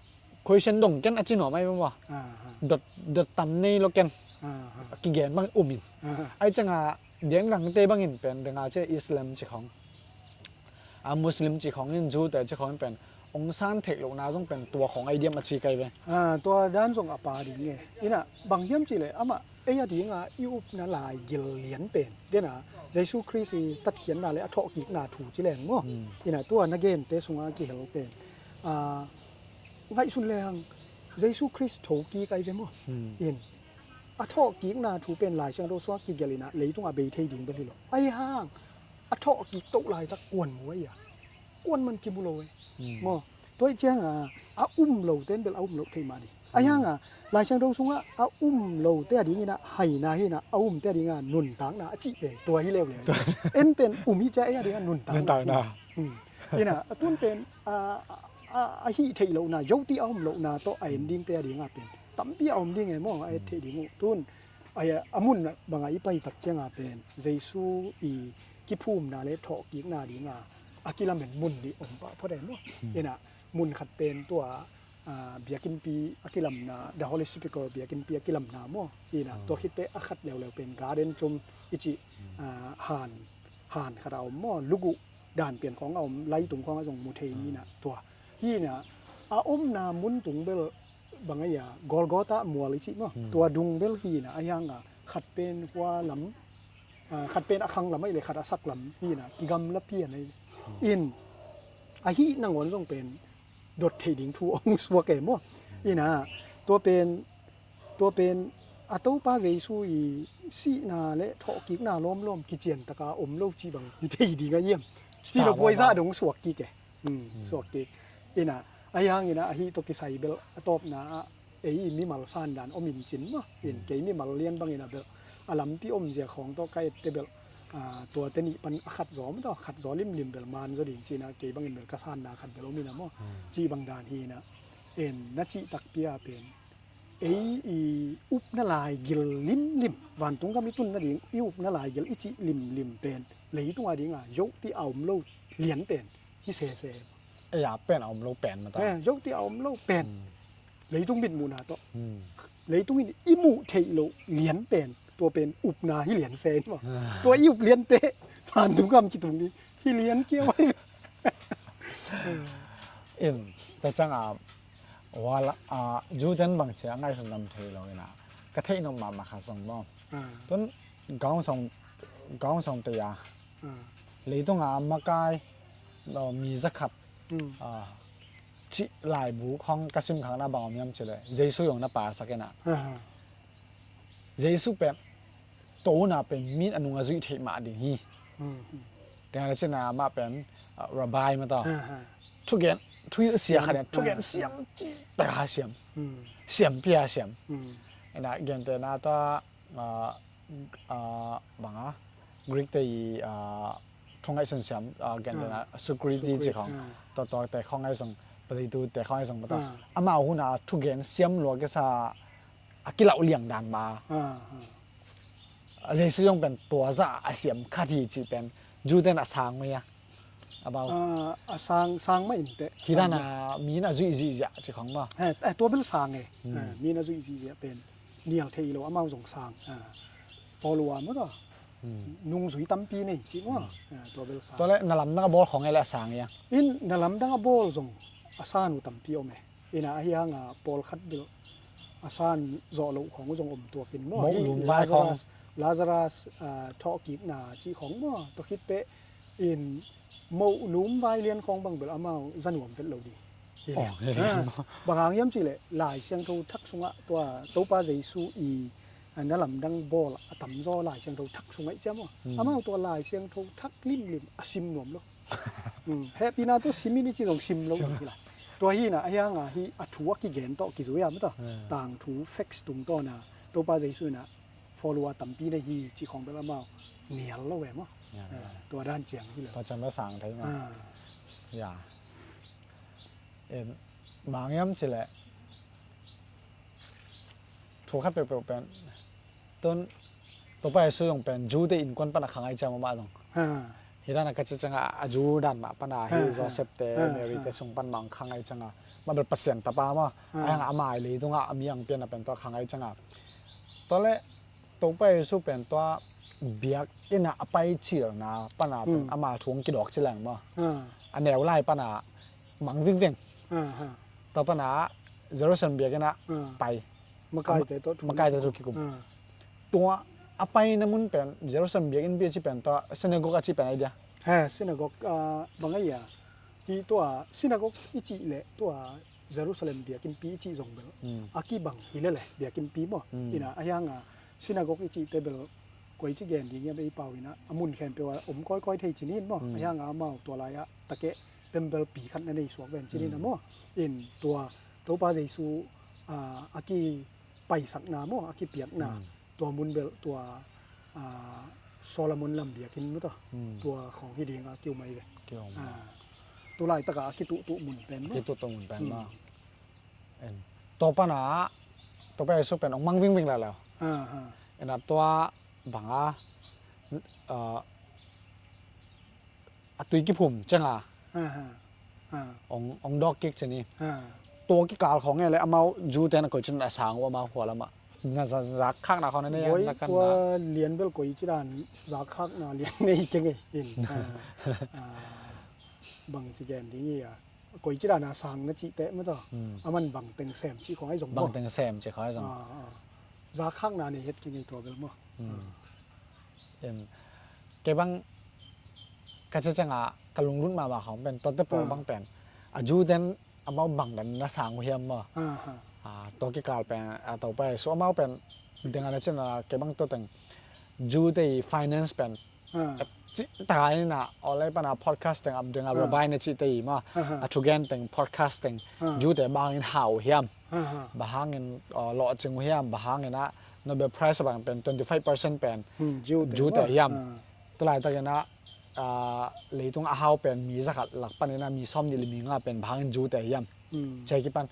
question dong ken a ci nuam ai maw. Ah, ah. Dot, dot tam nei lo ken. Ah, ah. Kigen bang um in. Ah, ah. Ai ciang a, diang dangte bangin pen, dang a ci Islam ci khawng. A Muslim ci khawng in, Jew te ci khawng in pen, ong san theih lohna zong pen tua khawng ai diam a ci kai ve. Ah, tua dan zong a pa ding e. Ina, bang hiam ci le, amah, ei a dinga i upna lai gil lian pen, dena Jesu Khrist i tatkhiatna le a thawhkikna thu ci leng maw? Ina tua na gente sunga kihel pen, a, ngaihsun lehang Jesu Khrist thokik ai ve maw? In a thawhkikna thu pen Lai Siangtho sungah kigelh ina leitung a bei thei ding bel hi lo. Ahi hang a thawhkik toh laitak kuan mu ai a, kuan man kimu lo ai maw? Tua ih cianga a um lo ten bel a um lo thei mah ding. Ahi hanga Lai Siangtho sungah a um lote a dingina haina hina a umte a dinga nuntakna a cih pen tua hi leuleu. En pen um hi cia ei a dinga nuntakna. Ina a tun pen a, a, a hih theih lohna, zoti a om lohna tawh a en dingte a dinga pen tampi a om ding e maw, a et theih ding uh. Tun a, a mun banga i pai tak cianga pen Jesu i kiphumna le thawhkikna dinga a kilamen mun nih om pah phot e maw? Ina mun khat pen tua, a, biakinnpi a kilamna, The Holy Sepulchre biakinnpi a kilamna maw? Ina tua khit teh a khat leuleu pen garden tomb i cih, a, han, han khat a om maw? Luguh dan pian khawng a om, laitung khawng a zong mu thei nina tua. Hina a omna mun tung bel bang a ia Golgotha mual i cih maw? Tua dung bel hina ahi hanga khat pen hua lam, a, khat pen a khang lam ahi le khat a sak lam hina kigamla pian ahi. In a hih nangawn zong pen dot theih ding thu ong suak e maw? Ina tua pen, tua pen a Topa Jesu i sihna le thawhkikna lawmlawm kician taka om lo cih bang hi thei ding a hiam? Cih lo buai zah dong suak kik e. Suak kik. Ina ahi hangina ahi tawh kisai bel a tawpna ah ei mimal sandan om in cin maw? In kei mimal lian bangina bel a lampi omzia khawng tawh ka ette bel, a, tuate nih pan a khat zaw maw tawh, khat zaw limlim bel man zaw ding cina kei bangin bel ka sanna khat bel om ina maw? Cih bang dan hina. En na cih takpi a pen ei i upna lai gil limlim, vantung gam i tun nading i upna lai gil i cih limlim pen leitung a dinga zoti a om lo lian pen hi sese. Ei a pen a om lo pen mata. Eh, zoti a om lo pen. Leitung mitmuhna tawh. Leitung in i muh theih lo lian pen tua pen upna hi lian se maw? Tua i up liante vantung gam kitung ding hi lian kiau ai. In ta canga wala, a, Jew ten bang cia ngaihsun lam thei lo ina ka theih nop mahmah khat zong maw? Tun gaung sawm, gaung sawm te ia leitunga makai lo mi zakhat, a, cih laibu khawng ka sim khakna bang om hiam cileh Jesu zong na pasak ina. Jesu pen tona pen min a nung a zuih theih mah ding hi. Tena le cina mah pen, a, rabbi mah tawh thugen, thuhilh sia khat in thugen siam cih taka siam, siampi a siam. Ina gentena tawh, a, a, banga Greek te i, a, thu ngaihsun siam, a, gentena security ci khawng, tawh tawh te khawng ngaihsun, Plato te khawng ngaihsun mah tawh amau huna thugen siam lua kisa a kilauh liang dan ma. A, Jesu zong pen tua zah a siam khat hi cih pen Jew ten a sang mah ia. A bau. A, a sang, sang mah in teh. Hi dan a min a zuih zihziah ci khawng maw? He, eh, tua bel sang e. Eh, min a zuih zihziah pen nial thei lo amau zong sang. A, follower maw tawh. Nungzui tampi nei ci maw? A, tua bel sang. Tua le na lamdang a bawl khawng e le a sang ia. In na lamdang a bawl zong a san uh tampi om e. Ina ahi hanga pawlkhat bil a san zawh loh khawng zong om tuakin maw? Moh lum vai khawng. Lazarus, Lazarus, a, thawhkikna cih khawng maw? Tua khit teh in moh lum vai lian khawng bang bil amau za nuam vet lo ding. Bang hang hiam cihleh Lai Siangtho Thak sungah tua Topa Jesu i, a, na lamdang bawl a tamzaw Lai Siangtho Thak sungah i ciam maw? Amau tua Lai Siangtho Thak limlim a sim nuam lo. Hehpihna tawh sim in i ci zong sim lo hi lai. Tua hi na, ahi hanga hi a thu a kigen tawh kizui a mata. Tangthu facts tungtawna Topa Jesu na follower tampi na hi ci khawng bel amau nial lo ve maw? Tua dan ciang hi lo. Tua ciang bel sang thei maw? Ya. Em, bang hiam cileh thu khat peuhpeuh pen tun Topa Jesu zong pen Jew te innkuan pana khang ai ciang mah zong. Hi dan a ka ci cianga a Jew dan mah pana hi Joseph te Mary te sung pan mah khang ai cianga mah bel Pasian tapa mah. Ai hanga amai leitungah a mi ang pian a pen tua khang ai cianga. Tua le Topa Jesu pen tua biak ina a pai cilna pana pen ama thu ang kidawk ci leng mah. A neu lai pana mang vingveng. Tua pana Jerusalem biak ina pai. Makaite tawh thu kikum. tua a paina mun pen Jerusalem biakinnpi a ci pen tua synagogue a ci pen ai dia. Ha, synagogue, ah, bang ai a. Hi tua synagogue i cih leh tua Jerusalem biakinnpi i cih zong bel. Mm. A kibang hi lele biakinnpi maw. Mm. Ina a hiang a synagogue i cihte bel koi ci gen ding hiam ei pau ina a mun khempeuh a om kawikawi thei ci nin maw. Mm. A hiang a amau tua lai a takeh temple pi khat na nei suak ven ci nin a maw. In tua Topa Jesu, ah, a kipaisakna maw, a kipiakna. Mm. Tua mun bel tua, ah, Solomon lam biakinn maw tua. Mm. Tua khawng hi ding a kiu mai ve. Kiu mai. Ah, tu laitak a a kituhtuh mun pen maw. Kituhtuh mun pen maw. En. Tua pan a, tua pen Jesu pen ong mang vingving lai lo. Ah, ah. En a tua bang a, ah, a tui kiphum ciang a. Ah, ah. Ah. Ong, ong dawk kik ci ni. Ah. Tua kikal khawng e le amau Jew ten a koi cin a sang uh amau khua lam ah. Na za-, zak khakna khawng na nei a, na kan tua na. Lian bel koi ci dan zak khakna lian nei keng e. In. Ah. Ah. Bang ci gen ding i a. Koi ci dan a sang na cih teh maw tua. Hmm. A man bang teng sem cih khawng ai zong maw. Bang teng sem cih khawng ai zong. Ah, ah. Zak khakna nei het keng e tua bel maw. Hmm. Em, kei bang ka ci ciang a ka lunglut mahmah khawng pen tuate pawl bang pen a Jew ten amau bang dan na sang uh hiam maw. Ah, ah. Ah, tua kikal pen a Topa Jesu amau pen deng a na cin a kei bang tua teng Jew te i finance pen. Ah. Cih ta ina online pan a podcast teng ap deng a rabbi na cih te i maw. Ah, ah. A thugen teng podcast teng Jew te bangin hau uh hiam. Ah, ah. Bang hangin, uh, lawhcing uh hiam, bang hangin a Nobel Prize bang pen twenty five percent pen. Hmm, Jew te maw. Jew te hiam. Ah. Tu laitakin a, ah, leitung a hau pen mi zakhat lak panin a mi sawm nih le mi nga pen bang hangin Jew te hiam. Hmm. Cih kipan.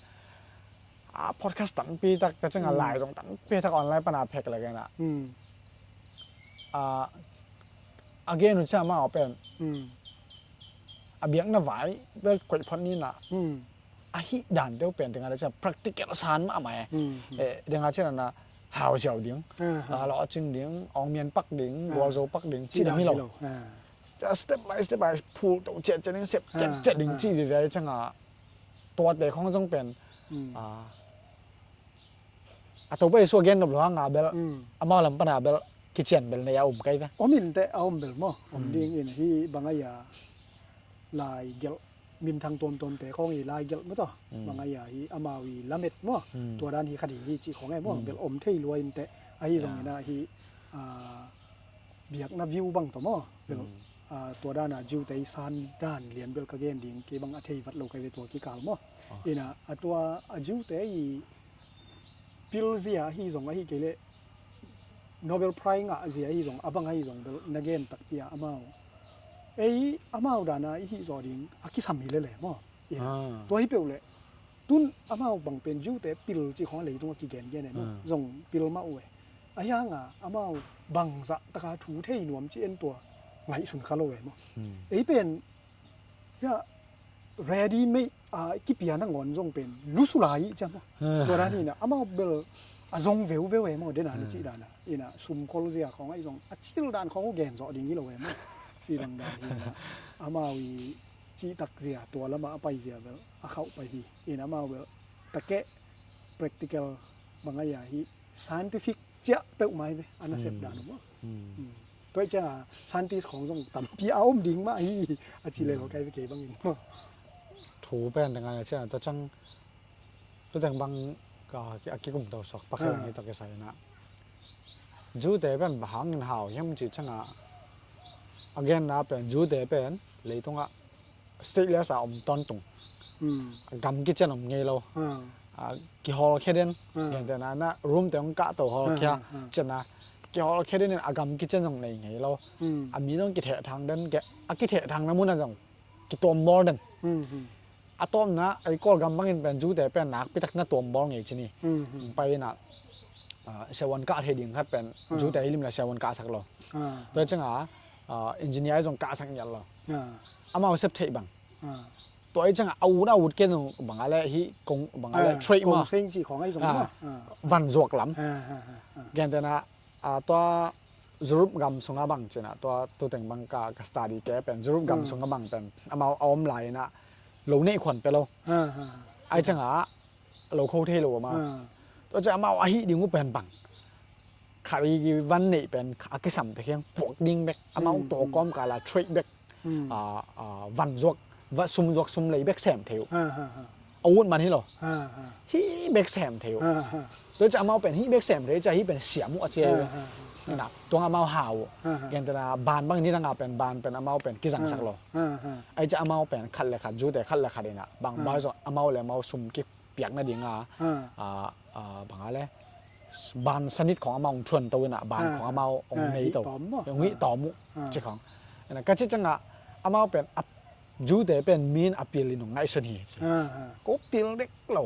A podcast tampi tak ka ciang a lai zong tampi tak online pan a phek lek in a. Hmm. Ah, a gen uh ciang amau pen. Hmm. A biakna vai bel koih phot ni na. Hmm. A hih dante uh pen deng a le ciang practical san mahmah e. Hmm, hmm. Eh, deng a ciang na hau ziau ding. Ah, ah. Ah, lawhcing ding, awngmian pak ding, gualzo pak ding, cih dang hi lo. Ah. Step by step by phul to ciat ciat ding, sep ciat ciat ding, cih vive ciang a tuate khawng zong pen. Hmm. Ah, a Topa Jesu a gen nop lo hang a bel, amau lam pan a bel kician bel nei a om kai ve. Om in teh a om bel maw. Om ding in hi bang ai a lai gelh minthang tuamtuamte khawng i lai gelh maw tua. Mm. Bang ai a hi amau i lamet maw. Mm. Tua dan hi kha ding hi cih khawng e maw. Mm. Bel om thei lua in teh ahi zong in a hi, ah, biakna view bang tawh maw. Bel, ah, tua dan a Jew te i san dan lian bel ka gen ding kei bang a thei vat lo kai ve tua kikal maw. Ah. In a, a tua a Jew te i pil zia ahi zong ahi kei leh Nobel Prize ngah zia ahi zong a bang ahi zong bel na gen takpi a amau. Ei amau dan a i hih zaw ding a kisam hi lele maw. Tua hi peuh leh tun amau bang pen Jew te pil cih khawng a leitung a kigen gen e maw. Zong pil mah uh e. A hiang a amau bangzah taka thu thei nuam ci en tua ngaihsun kha lo e maw. Ei pen hia ready made a kipia nangawn zong pen lusu lai i ciam maw. Tua dan hi na amau bel a zong veuveu e maw dena na cih dan a. Ina sumkhol zia khawng ahi zong a cil dan khawng uh gen zawh ding hi lo e maw. Cih bang dan hi na amau i cihtak zia tua lamah a pai zia bel a khauh pai hi. Ina amau bel takeh practical bang ahi a hi scientific ciah peuhmah hi ve a nasep dan uh maw. Tua hi ciang a scientist khawng zong tampi a om ding mah hi a ci lel kai ve kei bangin maw. Thu pen teng a ciang a tua ciang tua teng bang a kikum to suak pak hi ta kisai na. Jew te pen bang hangin hau hiam ci ciang a a genna pen Jew te pen leitungah stateless a om tawntung. A gam kician om ngei lo. A kihawlkhia den. Gentehna na room te hong kahto hawlkhia cian a kihawlkhia den in a gam kician zong nei ngei lo. A mi zong kithehthang den a kithehthangna mun a zong kituambawl den. A tawpna ei Kawlgam bangin pen Jew te pen nakpitak na tuambawl ngei ci ni. Pai in a siavuan kah thei ding khat pen Jew te hi lim la siavuan kahsak lo. Tua ciang a engineer zong kahsak ngiat lo. Amau sep theih bang. Tua hi ciang a ut a ut kei zong bang a le hi kong bang a le trade ma van zuak lam. Gentehna a tua Europe gam sungah bang cina tua tuteng bang ka study ke pen Europe gam sungah bang pen amau a om lai in a lo neih khuan pe lo. Ai ciang a lo kho thei lo ma. Tua ciang amau a hih ding uh pen bang khat i van neih pen a kisam te khiang puak ding bek, amau tawh kawmkal a trade bek, a, a, van zuak, va sum zuak sum lei bek sem thei uh. A ut man hi lo. Hih bek sem thei uh. Tua ciah amau pen hih bek sem thei ciah hih pen siam uh a ci hi ve. Ina, tuang amau hau uh. Gentehna ban bang nidang a pen ban pen amau pen kizangsak lo. Ai ciah amau pen khat le khat, Jew te khat le khat ina bang bai zong amau le amau sum kipiak nading a, a, a, bang a le ban sanit khong amau hong thuan to ina ban khong amau hong nei to, hong hih tawm uh ci khong. Ina ka ci ciangah amau pen a Jew te pen min a pil in hong ngaihsun hi ci. Ko pil dek lo.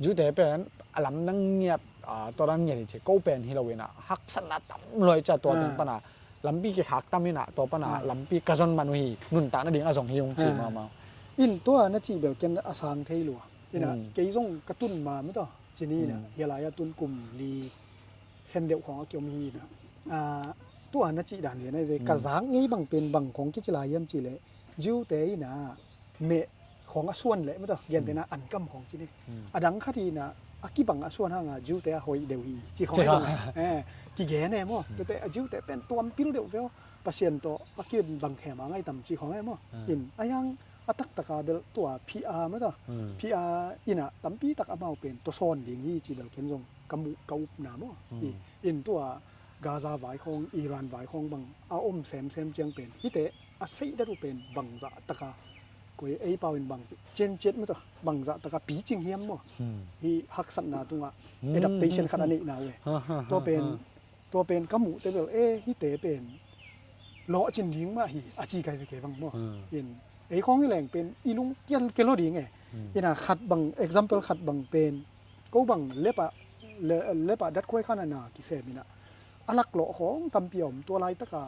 Jew te pen a lam nang ngiat, a, tua dan ngiat hi ci. Ko pen hi lo ina haksatna tam luai ciah tua teng pana lampi kikhak tam ina tua pana lampi ka zon man uh hi, nuntak nading a zong hi ung ci mahmah. In tua na cih bel ken a sang thei lua. Ina kei zong ka tun ma mah tawh ci ni ina, hia lai a tun kum li khen deuh khong a kiom hi ina. A, tua na cih dan lian ai ve, ka zak ngei bang pen bang khong kici lai hiam cih leh Jew te ina meh khong a suan leh mah tawh, gentehna ankam khong ci ni. A dang khat hi ina a kibang a suan hanga Jew te a hoih deuh hi ci khong a zong, eh, kigen e maw. Tuate a Jew te pen tuam pil deuh veu, Pasian tawh a kibang khem a ngai tam ci khong e maw. In a yang a taktaka bel tua P R mah tawh, P R ina tampi tak amau pen tua sawn ding hi ci bel ken zong ka muh ka upna maw. In tua Gaza vai khong, Iran vai khong bang a om semsem ciang pen hihte a seidat uh pen bangzah taka, koi ei pau in bang, cianciat mah tawh, bangzah taka picing hiam maw. Hih haksatna tungah adaptation khat a neihna uh e. Tua pen, tua pen ka muhte bel e hihte pen lawhcin ding mah hi a ci kai ve kei bang maw. In ei khong i leng pen i lung kial kelo ding e. Ina khat bang, example khat bang pen ko bang lepah, lepah datkhuai khan a na kisem ina a laklawh khong tampi a om, tua laitaka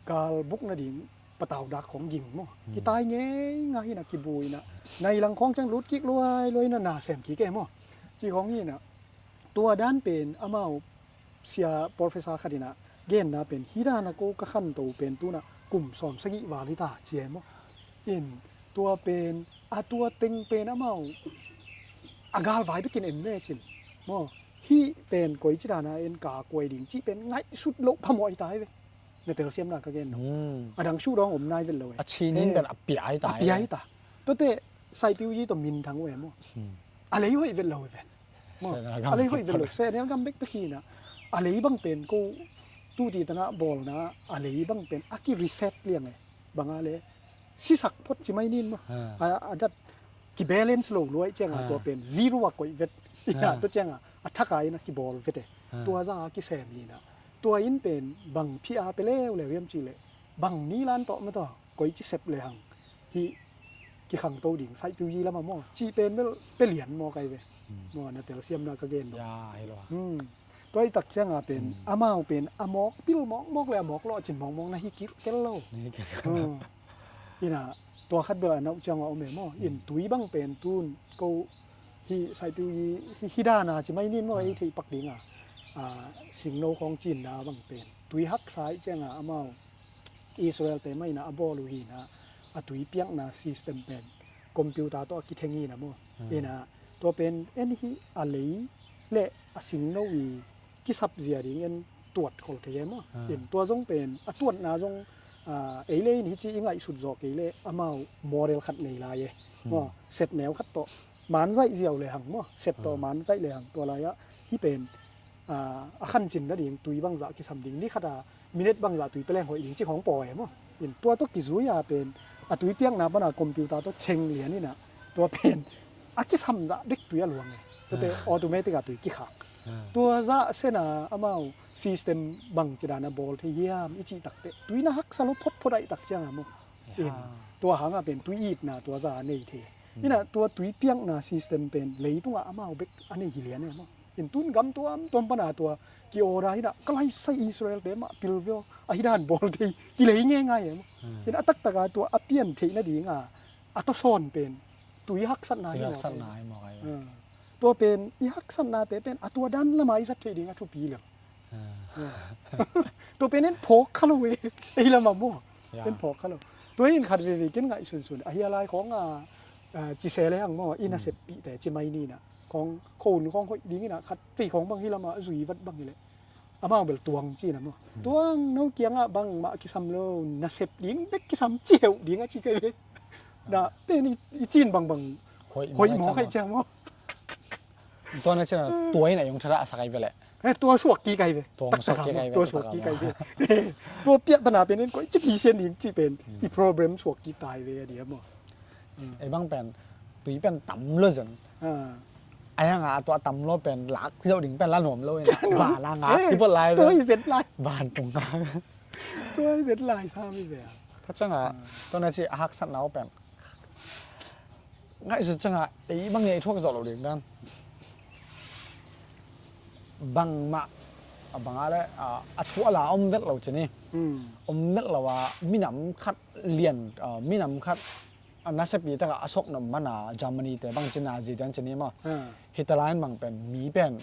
gal buk nading patau dak khong ging maw. Kitai ngei nga hi ina kibu ina nai lang khong ciang lut kik luai luai ina na sem kik e maw. Ci khong hi ina tua dan pen amau sia professor khat ina genna pen hih dana ko ka khanto pen tuna kum sawm sagih val hi ta ci e maw. In tua pen a tua teng pen amau a galvai bekin en ve cin maw. Hih pen koi ci dana en ka kuai ding cih pen ngaihsut loh phamawh hi ta hi ve. Na telsiamna ka gen lo. A dang shuh dawng om nai vet lo e. A cinin pen a pia hi ta. A pia hi ta. Tuate Saipiu Yi tawh minthang uh e maw. A lei hoih vet lo e vet. Maw. A lei hoih vet lo. Senel gam bekbek hi ina a lei bang pen ko tuti tana bawlna a lei bang pen a ki reset liang e. Banga le sisak phot ci mai nin maw. A, a dat kibalance lo luai cianga tua pen zero a koih vet. Ina tua cianga a thaka ina kibawl vet e. Tua za a kisem hi ina tua in pen bang P R pe leuleu hiam cih leh bang ni lan tawh mah tawh koi ci sep le hang hih kikhangto ding Saipiu Yi lama maw cih pen bel pe lian maw kai ve. Maw na telsiamna ka gen lo. Tua i tak cianga pen amau pen a mawk pil mawkmawk le a mawk lawhcin mawkmawk na hi kik kel lo. Ina tua khat bel a nauh cianga om e maw. In tui bang pen tun ko hih Saipiu Yi hih dana ci mai nin maw ei theih pak dinga, a, singno khong cinna bang pen tui haksa ih cianga amau Israel te mah ina a bawl uh hi ina a tui piakna system pen computer tawh a kitheng hi ina maw. Ina tua pen en hih a lei le a singno i kisap zia ding en tuat khol thei e maw. In tua zong pen a tuatna zong, a, ei le in hih ci i ngaihsut zawh kei le amau model khat nei lai e maw. Set neu khat tawh man zaih ziau le hang maw, set tawh man zaih le hang tua lai-ah hih pen, a, a khancin nading tui bangzah kisam ding, ni khata minute bangzah tui peleng hoih ding cih khawng pawi e maw. In tua tawh kizui-a pen a tui piakna pana computer tawh cheng lian inah tua pen a kisamzah bek tui a luang e. Tuate automatic-a tui kikhak. Tua zah sena amau system bangci dana bawl thei hiam i cih takteh tui na haksa lo photphot ahih tak cianga maw. In tua hanga pen tui itna tua za a nei thei. Inah tua tui piakna system pen leitungah amau bek a nei hi lian e maw. In tun gam tuamtuam pana tua ki-order inah ka laisai Israel te mah pil veo ahi dan bawl thei kilei ngeingai e maw. In a taktaka tua a pian theih nadinga a tawsawn pen tui haksatna hi maw. Tua pen i haksatnate pen a tua dan lama i zat theih ding a thupi lem. Tua pen en phawk kha lo e. Ei lama maw. En phawk kha lo. Tua in khat veve ken ngaihsunsun ahi a lai khawng a, a, ci se le hang maw i naseppihte ci mai ninah khawng khon khawng hoih dinginah khat vei khawng bang hi lama a zui vat bang hileh Amau bel tuang ci na maw. Tuang, no kiangah bangmah kisam lo, nasep ding bek kisam ci heuh ding a ci kei ve. Na pen i, i cin bangbang hoih maw, hoih ciang maw. Tua na cina tua in a yong thara a sa kai ve leh. Eh, tua suak ki kai ve. Tua suak ki kai ve. Tua piak tana pen in koi ci pisian ding ci pen i problem suak ki tai ve a dia maw. Ei bang pen tui pen tam lo zen. Ai hang a tua tam lo pen lak zau ding pen la nuam lo in a ba la nga i pot lai. Tua i zet lai. Ban tung nga. Tua i zet lai sa mi ve. Tha chang a tua na ci a haksat nau pen ngaihsut chang a ei bang ei thuak zawh lo ding dan. Bangmah a bang a le a thu a la om vet lo ci ni. Om vet lo a minam khat lian, minam khat a nasepi takah a suak nop mana Germany te bang ci, Nazi te an ci ni maw. Hitler in bang pen mi pen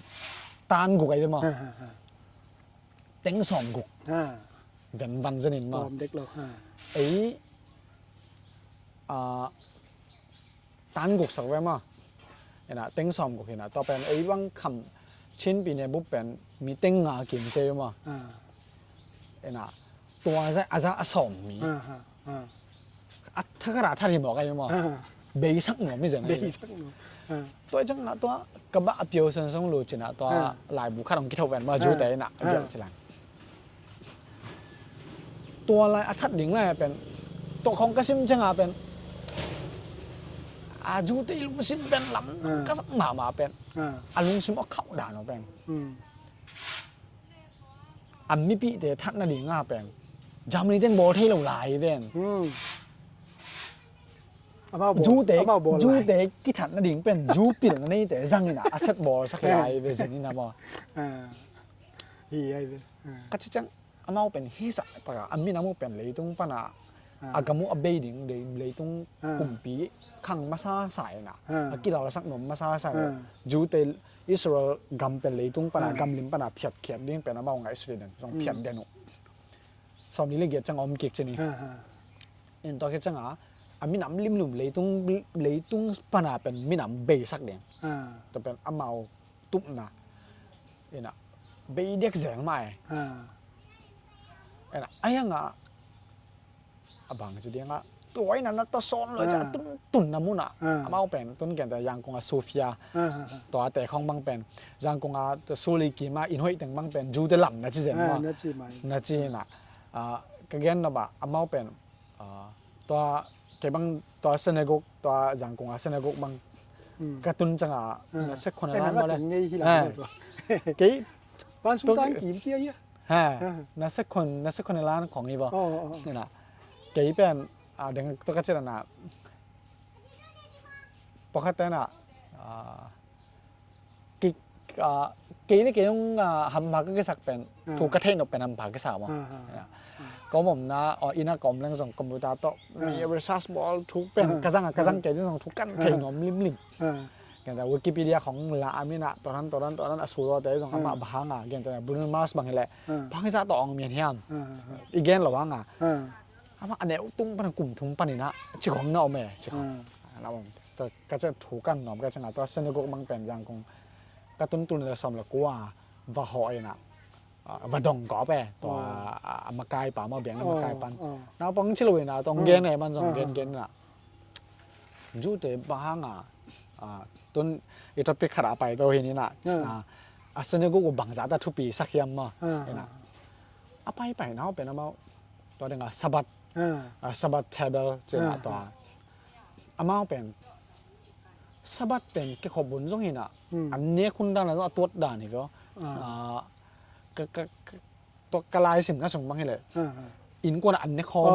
tan guk ai ve maw. Teng sawm guk. Venvan zenin maw. Ei a tan guk sak ve maw. Ina teng sawm guk ina tua pen ei bang kham Chin pi ne bup pen mi teng nga kim se maw. Ina tua za a za a sawm mi. A thakara thari mawk ai maw. Beisak nuam mi zen ai. Beisak nuam. Tua i chang a tua ka bah a piau san song lu cina tua laibu khat hong kitho ven maw, Jute ina a biak cilang. Tua lai a that ding lai pen tua khong ka sim chang a pen a Jute i lungsim pen lam ka sak mama pen a lungsim a khauh dan pen. A mipihte that nading a pen Germany ten bawl thei lo lai ven. Jute, Jute kithat nading pen Ju pilna neite zangin a set bawl sak lai ve zin in a maw. Ka ci ciang amau pen hisa taka a minam uh pen leitung pana a gam uh a bei ding leitung kumpi khang masa sa ina a kilalsak nuam masa sa ina Jute Israel gam pen leitung pana gamlim pana phiatkhiat ding pen amau ngaihsut den zong phiat den uh. Sawmli le giat ciang a om kik ci ni. In tua khit ciang a a minam limlum leitung, leitung pana pen minam beisak ding. Tua pen amau tupna ina bei dek zel mah e. Ina a hiang a a bang ci ding a tua ina na tua sawn lo ca tun, tunna mun a amau pen tun gen ta Yangon a Sofia tua te khong bang pen Yangon a tua suli kima in hoih teng bang pen Jute lam na ci zen mah na ci ina ka gen na ba amau pen tua kei bang tua synagogue tua Yangon a synagogue bang ka tun ciang a na se khon a lan mah le kei ban sung tan kim kia ia. Ha, na se khon, na se khon a lan khong i vo. Ina kei pen a deng tua ka ci na pawlkhat te na kei le kei nung hampha ka kisak pen thu ka theih nop pen hampha kisa maw. Ka om omna aw ina ka om leng zong computer tawh mi research bawl thu pen ka zang a ka zang kei zong thu kan theih nuam limlim. Gen ta Wikipedia khong la a min a toran toran toran a sulawte zong amah bang hang a gen ta Bruno Mars bang hileh bang hisa tawh ong mian hiam i gen lo hang a. Amah a neu tung pan a kum thum panin a ci khong na om e ci khong na om. Ka ciah thu kan nuam ka ciah nga tua synagogue mang pen Yangon ka tun tul le sawm le kua va hawh ina va dong kawp e tua a makai pa maw biang na makai pan naupang ci lo ina tong gen e man zong gen gen ina. Jute bang hang a tun i topic khat a pai to hi ni na a synagogue uh bangzah ta thupi sak hiam maw ina a pai pai nau pen amau tua ding a Sabbath a Sabbath table ci na tua amau pen Sabbath pen kikhop bun zong hi na an nek hun dan a zong a tuat dan hi vo. Ka ka ka tua ka laisim na sung bang hileh innkuan ah an ne khawm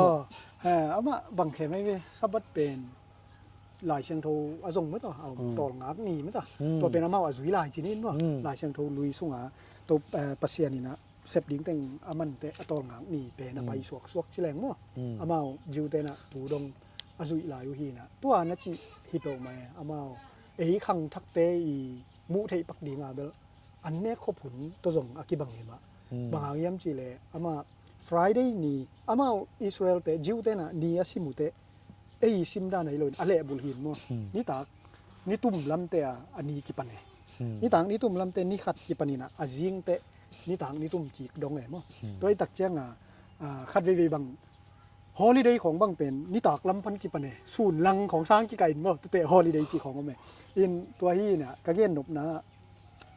uh. Amah bang khem ahi ve Sabbath pen Lai Siangtho a zong mata a om tawlngak ni mata tua pen amau a zui lai cinin maw Lai Siangtho lui sunga to Pasian ina sep ding teng a mante a tawlngak ni pen a pai suaksuak ci leng maw. Amau Jew te na tu dong a zuih lai uh hi na tua na ci hi peuhmah e amau ei khangthakte i muh theih pak dinga bel an nek khop hun tawh zong a kibang hi mah. Bang hang hiam cihleh amah Friday ni amau Israel te Jew te na ni a sim uh teh ei sim dan ahi loin a lehbulh hin maw. Nitak nitum lamte a a ni kipan e. Nitak nitum lamte ni khat kipan ina a zingte nitak nitum kik dong e maw. Tua i tak cianga, a, khat veivei bang holiday khawng bang pen nitak lam pan kipan e, sun lang khawng sang kikah in maw, tute holiday cih khawng om e. In tua hi ina ka gen nopna,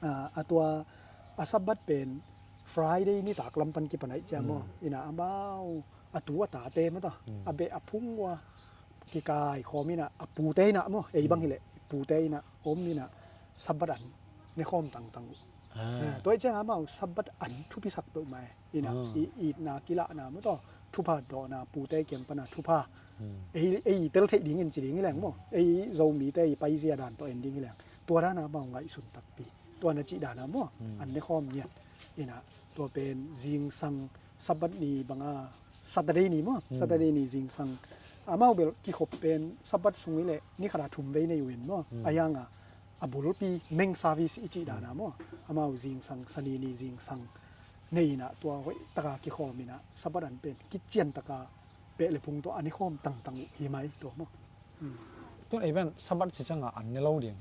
a, a tua a Sabbath pen Friday nitak lam pan kipan aih cia maw. Ina amau a tu a tate maw ta, a beh a phung ua kikai khawm ina a pute ina maw, ei bang hileh pute ina om ina Sabbath an ne khawm tangtang uh. Tua i cianga amau Sabbath an thupisak peuhmah e. Ina i itna kilahna maw taw, thupha dawhna, pute kiang pana thupha. Ei, ei tel theih dingin ci ding hi leng maw, ei Zomite i paizia dan tawh en ding hi leng, tua dana amau ngaihsun takpi. Tua na cih dana maw, an ne khawm ngiat. Ina tua pen zingsang Sabbath ni banga, Saturday ni maw, Saturday ni zingsang. Amau bel kikhop pen Sabbath sung i leh ni khata thum vei nei uh in maw. A hianga a bulpi main service i cih dana maw, amau zingsang, Sani ni zingsang nei ina tua hoih taka kikhawm ina Sabbath an pen kician taka beh le phung tua a ne khawm tangtang uh hi mai tua maw. Tun ei pen Sabbath ci cianga an ne lo ding.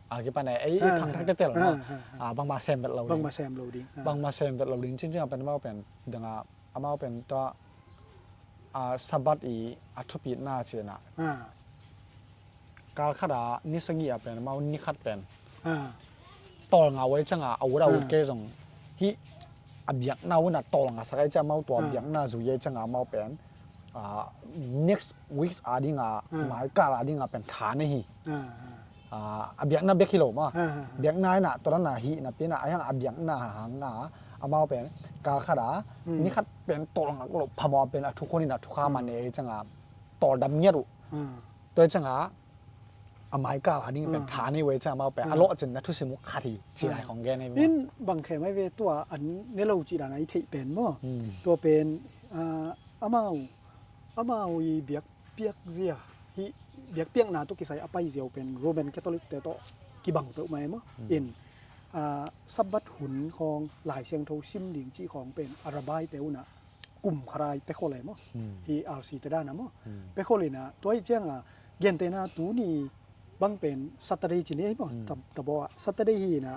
A kipan e, ei khangthak tetel maw. Bangmah sem vet lo ding. Bangmah sem vet lo ding. Bangmah sem vet lo ding cincianga pen amau pen danga amau pen tua, a, Sabbath i a thupitna cina. Kal khata ni sagih a pen amau ni khat pen tawlnga uh ei cianga a ut a ut kei zong hih a biakna uh ina tawlnga sak ei cianga amau tua biakna zui ei cianga amau pen, a, next weeks a dinga, maikal a dinga pen tha nei hi. A, a biakna bek hi lo maw. Biakna ina tua dana hih napi ina a hiang a biakna hanga amau pen kal khata ni khat pen tawlngak lo phamawh pen a thukhun ina thukha man ei cianga tawldam ngiat uh. Tua i cianga a maikal a ding pen tha nei uh ei cianga amau pen a lawhcinna thusim uh khat hi ci lai khong gen ei maw. In bang khe mai ve tua an ne lo cih dana i theih pen maw. Tua pen, a, amau amau i biakpiak zia, hih biakpiakna tawh kisai a pai zia uh pen Roman Catholic te tawh kibang peuhmah e maw. In, a, Sabbath hun khawng Lai Siangtho sim ding cih khawng pen a rabbi te uh ina kum khat a i pekhol e maw. Hih R C te dana maw. Pekhol ina tua i cianga gentehna tuni bang pen Saturday ci ni ei maw. Tabaw a Saturday hi ina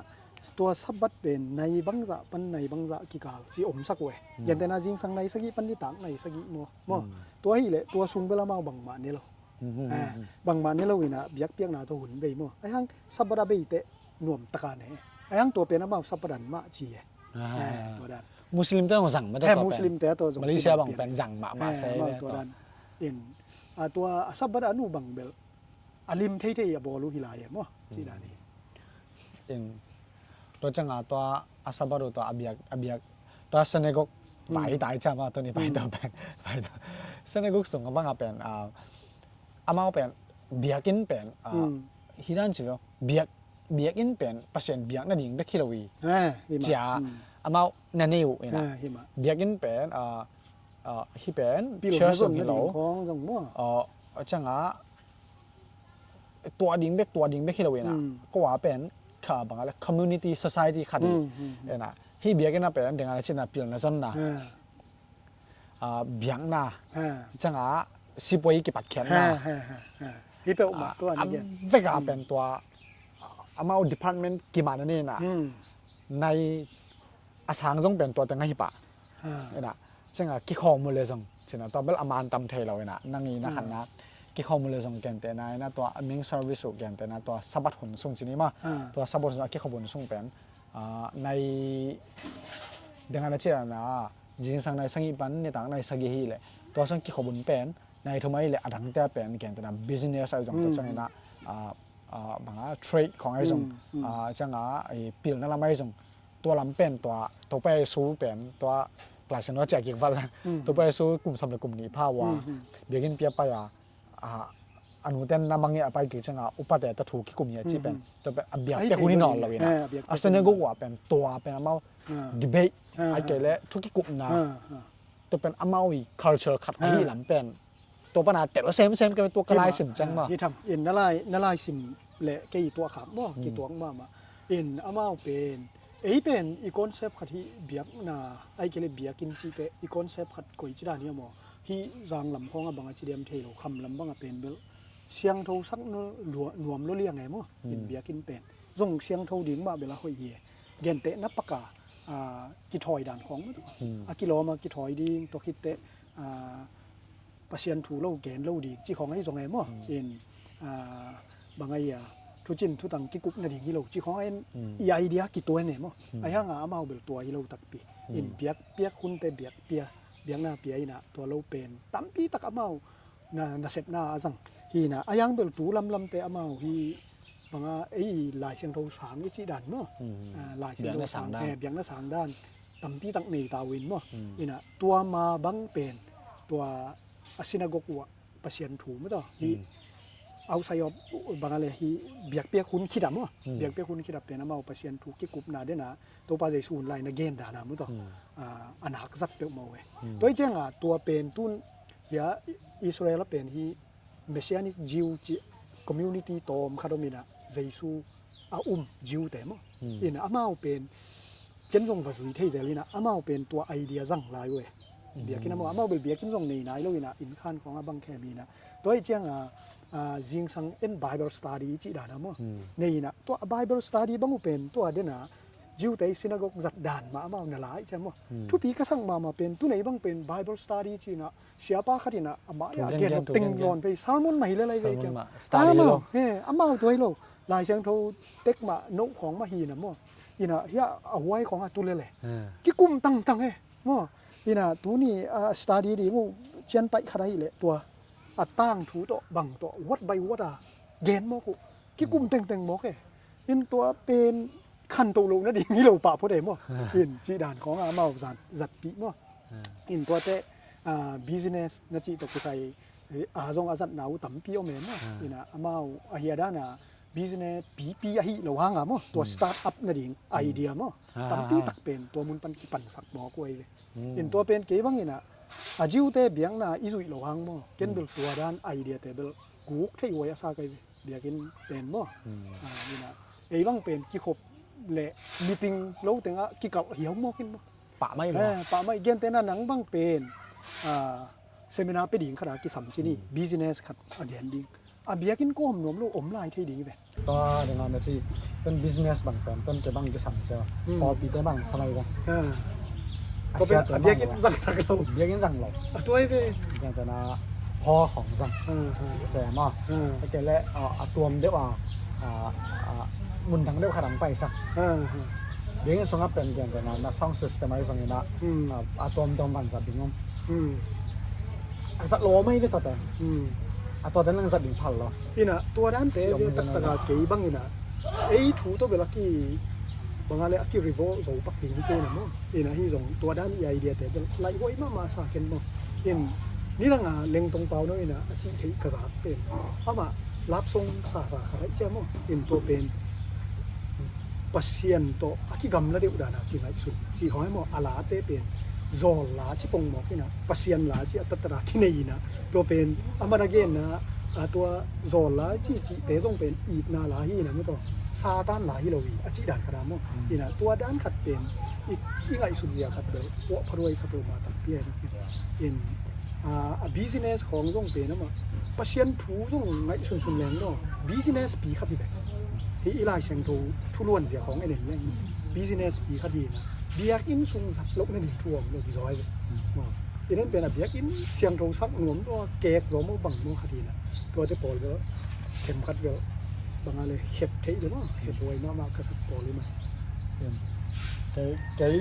tua Sabbath pen nai bangzah pan nai bangzah kikal ci omsak uh e. Gentehna zingsang nai sagih pan nitak nai sagih maw. Maw. Tua hileh tua sung bel amau bangmah ne lo. Bangmah ne lo ina biakpiakna tawh hun bei maw. A hiang Sabbath a bei teh nuam taka ne. A hiang tua pen amau Sabbath an mah ci e. Tua dan. Muslim te zong zang mah tua pen. Muslim te tawh zong Malaysia bang pen zang mahmah se. Tua dan. In, a, tua a Sabbath an uh bang bel a lim theithei a bawl uh hi lai e maw. Cih dan hi. In, tua cianga tua a Sabbath uh tua a biak, a biak tua synagogue vai hi tai ciama tua ni vai tua pen, vai tua synagogue sung a banga pen, a, amau pen biakinn pen, a, hi dan ci lo, biak, biakinn pen Pasian biak nading bek hi lo hi. Cia amau na nei uh ina. Biakinn pen, a, a, hi pen church zong hi lo. A, cianga tua ding bek, tua ding bek hi lo ina. Kua pen kha banga le community society khat hi. Ina hi biakinn a pen dengana cina pilna zonna, a, biakna, cianga sipuai kipatkhiatna. Hi peuhmah tua a veka pen tua amau department kimana ni ina. Nai a sang zong pen tua teng ahi pah. Ina cianga kikhawm uh le zong cina tua bel a man tam thei lo ina nang i na khatna kikhawm uh le zong gentehna ina tua a main service uh gentehna tua Sabbath hun sung cini ma. Tua Sabbath hun sung a kikhawm hun sung pen, a, nai dengana cina zingsang nai sagih pan nitak nai sagih hi le tua sung kikhawm hun pen nai thum ahi le a dangte a pen gentehna business ahi zong tua ciang ina, a, a, banga trade khong ahi zong, a, cianga i pilna lam ahi zong tua lam pen tua Topa Jesu pen tua Laisiangtho ciah kik val Topa Jesu kum sam le kum nih pha ua biakinn pia pai a, a, a nuten na mangngilh a pai kik cianga upate ta thu kikum hi a ci pen tua pen a biak pek hun hi nawn lo ina. A synagogue ua pen tua pen amau debate ai kei le thu kikupna tua pen amau i culture khat ahi lam pen tua pana tel semsem kei tua ka lai sim ciang ma. Hi tham in na lai, na lai sim le kei tuah khak maw, kituak mahmah. In amau pen, ei pen i concept khat hi biakna, ai kei le biakinn cite i concept khat koi ci dan hi maw. Hi zang lam khawng a banga ci diam thei lo, kham lam banga pen bel siangtho sak nuam lo liang e maw. In biakinn pen zong siangtho ding mah bel a hoih hi e. gentehna paka, a, kithawi dan khawng maw. A kilawm a kithawi ding, tua khitteh, a, Pasian thu lo gen lo ding cih khawng ahi zong e maw. In, a, bang ahi a, thucin thutang kikup nading hi lo cih khawng a in, i idea kituan e maw. Ahi hanga amau bel tua hi lo takpi. In biakpiak hunte biakpia, biakna pia inah tua lo pen tampi tak amau na, nasepna a zang hi inah, a yang bel tu lamlamte amau hi banga ei Lai Siangtho sang i cih dan maw. A, Lai Siangtho sang, sang dan, eh, biakna sang dan tampi tak nei ta uh in maw. Inah tua ma bang pen tua a synagogue uh ah Pasian thu maw taw hi. Outside of banga le hi biakpiak hun khit ah maw. Biakpiak hun khit ah pen amau Pasian thu kikupna dena Topa Jesu hun lai na gen dana maw taw. A, a nak zat peuh maw e. Tua hi cianga tua pen tun hia Israel a pen hi Messianic Jew ci community tawm khat om inah Jesu a um Jew te maw. Inah amau pen ken zong va zui thei zel inah amau pen tua idea zang lai uh e. Biakinn amau, amau bel biakinn zong nei nai lo inah innkhan khawng a bang khem inah. Tua hi cianga, a, zingsang en Bible study i cih dana maw. Nei inah tua Bible study bang uh pen tua dena Jew te synagogue zat dan mah amau na lai cian maw. Thupi ka sak mahmah pen tunei bang pen Bible study ci inah siapa khat inah amah le a gen lo teng lawn phei sermon mah hi le lai ve cian. Amau, he, amau tua hi lo. Lai Siangtho tek mah noh khawng mah hi inah maw. Inah hia a huai khawng a tu lele. Kikum tangtang e maw. Inah tuni, a, study ding uh cian paih khat ahih leh tua a tangthu tawh bang tawh word by word a gen mawk uh. Kikum tengteng mawk e. In tua pen khanto lo nading hi lo pah phot e maw. In cih dan khawng a amau zan zatpih maw. In tuate, a, business na cih tawh kisai, eh, a zong a zatna uh tampi om e maw. Inah amau a hia dana business pipi ahi lo hanga maw. Tua start up nading idea maw. Tampi tak pen tua mun pan kipansak mawk uh ahi ve. In tua pen kei bang inah a Jew te biakna i zuih lo hang maw. Ken bel tua dan idea te bel guk thei huai a sa kai ve. Biakinn pen maw. A, inah ei bang pen kikhop le meeting lo tengah kikalh hiau mawk in maw. Pah mai maw. Eh, pah mai gentehna nang bang pen, a, seminar pe ding khat a kisam ci ni, business khat a gen ding. A biakinn kawm nuam lo om lai thei ding hi ve. Tua ding a na ci pen business bang pen pen ke bang kisam cia. Pawlpi te bang samai bang. A tua pen a biakinn zang tak lo. Biakinn zang lo. A tua hi ve. Biakinn pen a hall khawng zang. Ci se maw. A ke le, a, a tuam deuh a, a, a, mun dang deuh khat ang pai sa. Biakinn sungah pen biakinn pen a na sound system ahi sungin a, a, a tuamtuam van zat ding om. A zat lo om ahi ve tua pen. A tua pen lang zat ding phal lo. Inah tua dante ve taktak a kei bang inah ei thu tawh bel a ki banga le a ki revolve zo pak ding hi kei na maw. Inah hi zong tua dan i idea te bel laih huai mahmah sa ken maw. In nidanga Lengtong Pau no inah a cih theih ka zak pen amah love song sasa khat aih cia maw. In tua pen Pasian tawh a kigamla deuh dana kingaihsun cih hawng hi maw. A late pen zawl la ci pongmawk inah Pasian la ci a tattata kinei inah tua pen a man a genna, a, tua zawl la ci cihte zong pen itna la hi inah maw tua Satan la hi lo hi a cih dan khat a maw. Inah tua dan khat pen i, i ngaihsut zia khat bel puah pharuai sa peuhmah takpi a hi. In, a, a business khawng zong pen amah Pasian thu zong ngaihsunsun leng maw business pi khat hi ve. Hi i Lai Siangtho thuluan zia khawng en en leng business pi khat hi inah biakinn sung zat loh na ning thu om lo hi zaw hi ve. I nen pen a biakinn siangtho sak nuam tua kek zaw maw bang maw khat hi inah tuate pawl bel khem khat bel banga le khet theih le maw khet huai mahmah ka sak pawl hi mah. Kei, kei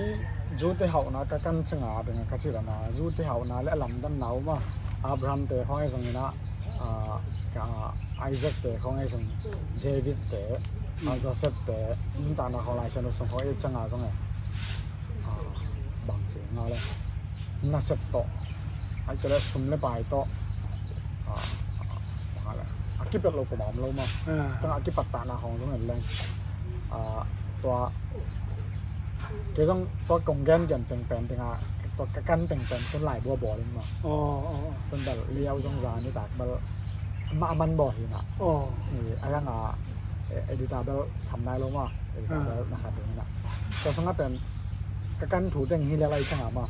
Zute hauhna ka kan cinga benga ka ci lana Zute hauhna le a lamdanna uh mah Abraham te khawng ahi zongin ah, ah, ka Isaac te khawng ahi zong David te, ah, Joseph te nuntakna khawng Lai Siangtho sung khawng i canga zong e, ah, bang ci nga le nasep tawh ai kele sum le pai tawh, ah, ah, bang a le a kipet lo kum a om lo mah. Canga a kipattahna khawng zong en leng, ah, tua kei zong tua kong gen gen teng pen teng a tua ka kan teng pen ken lai bua bawl in mah. Tua bel liau zong za nitak bel amah a man bawl hi na. A yang a editor bel sam nai lo mah, editor bel na khat ding hi na. Tua sung a pen ka kan thu teng hi le lai canga mah.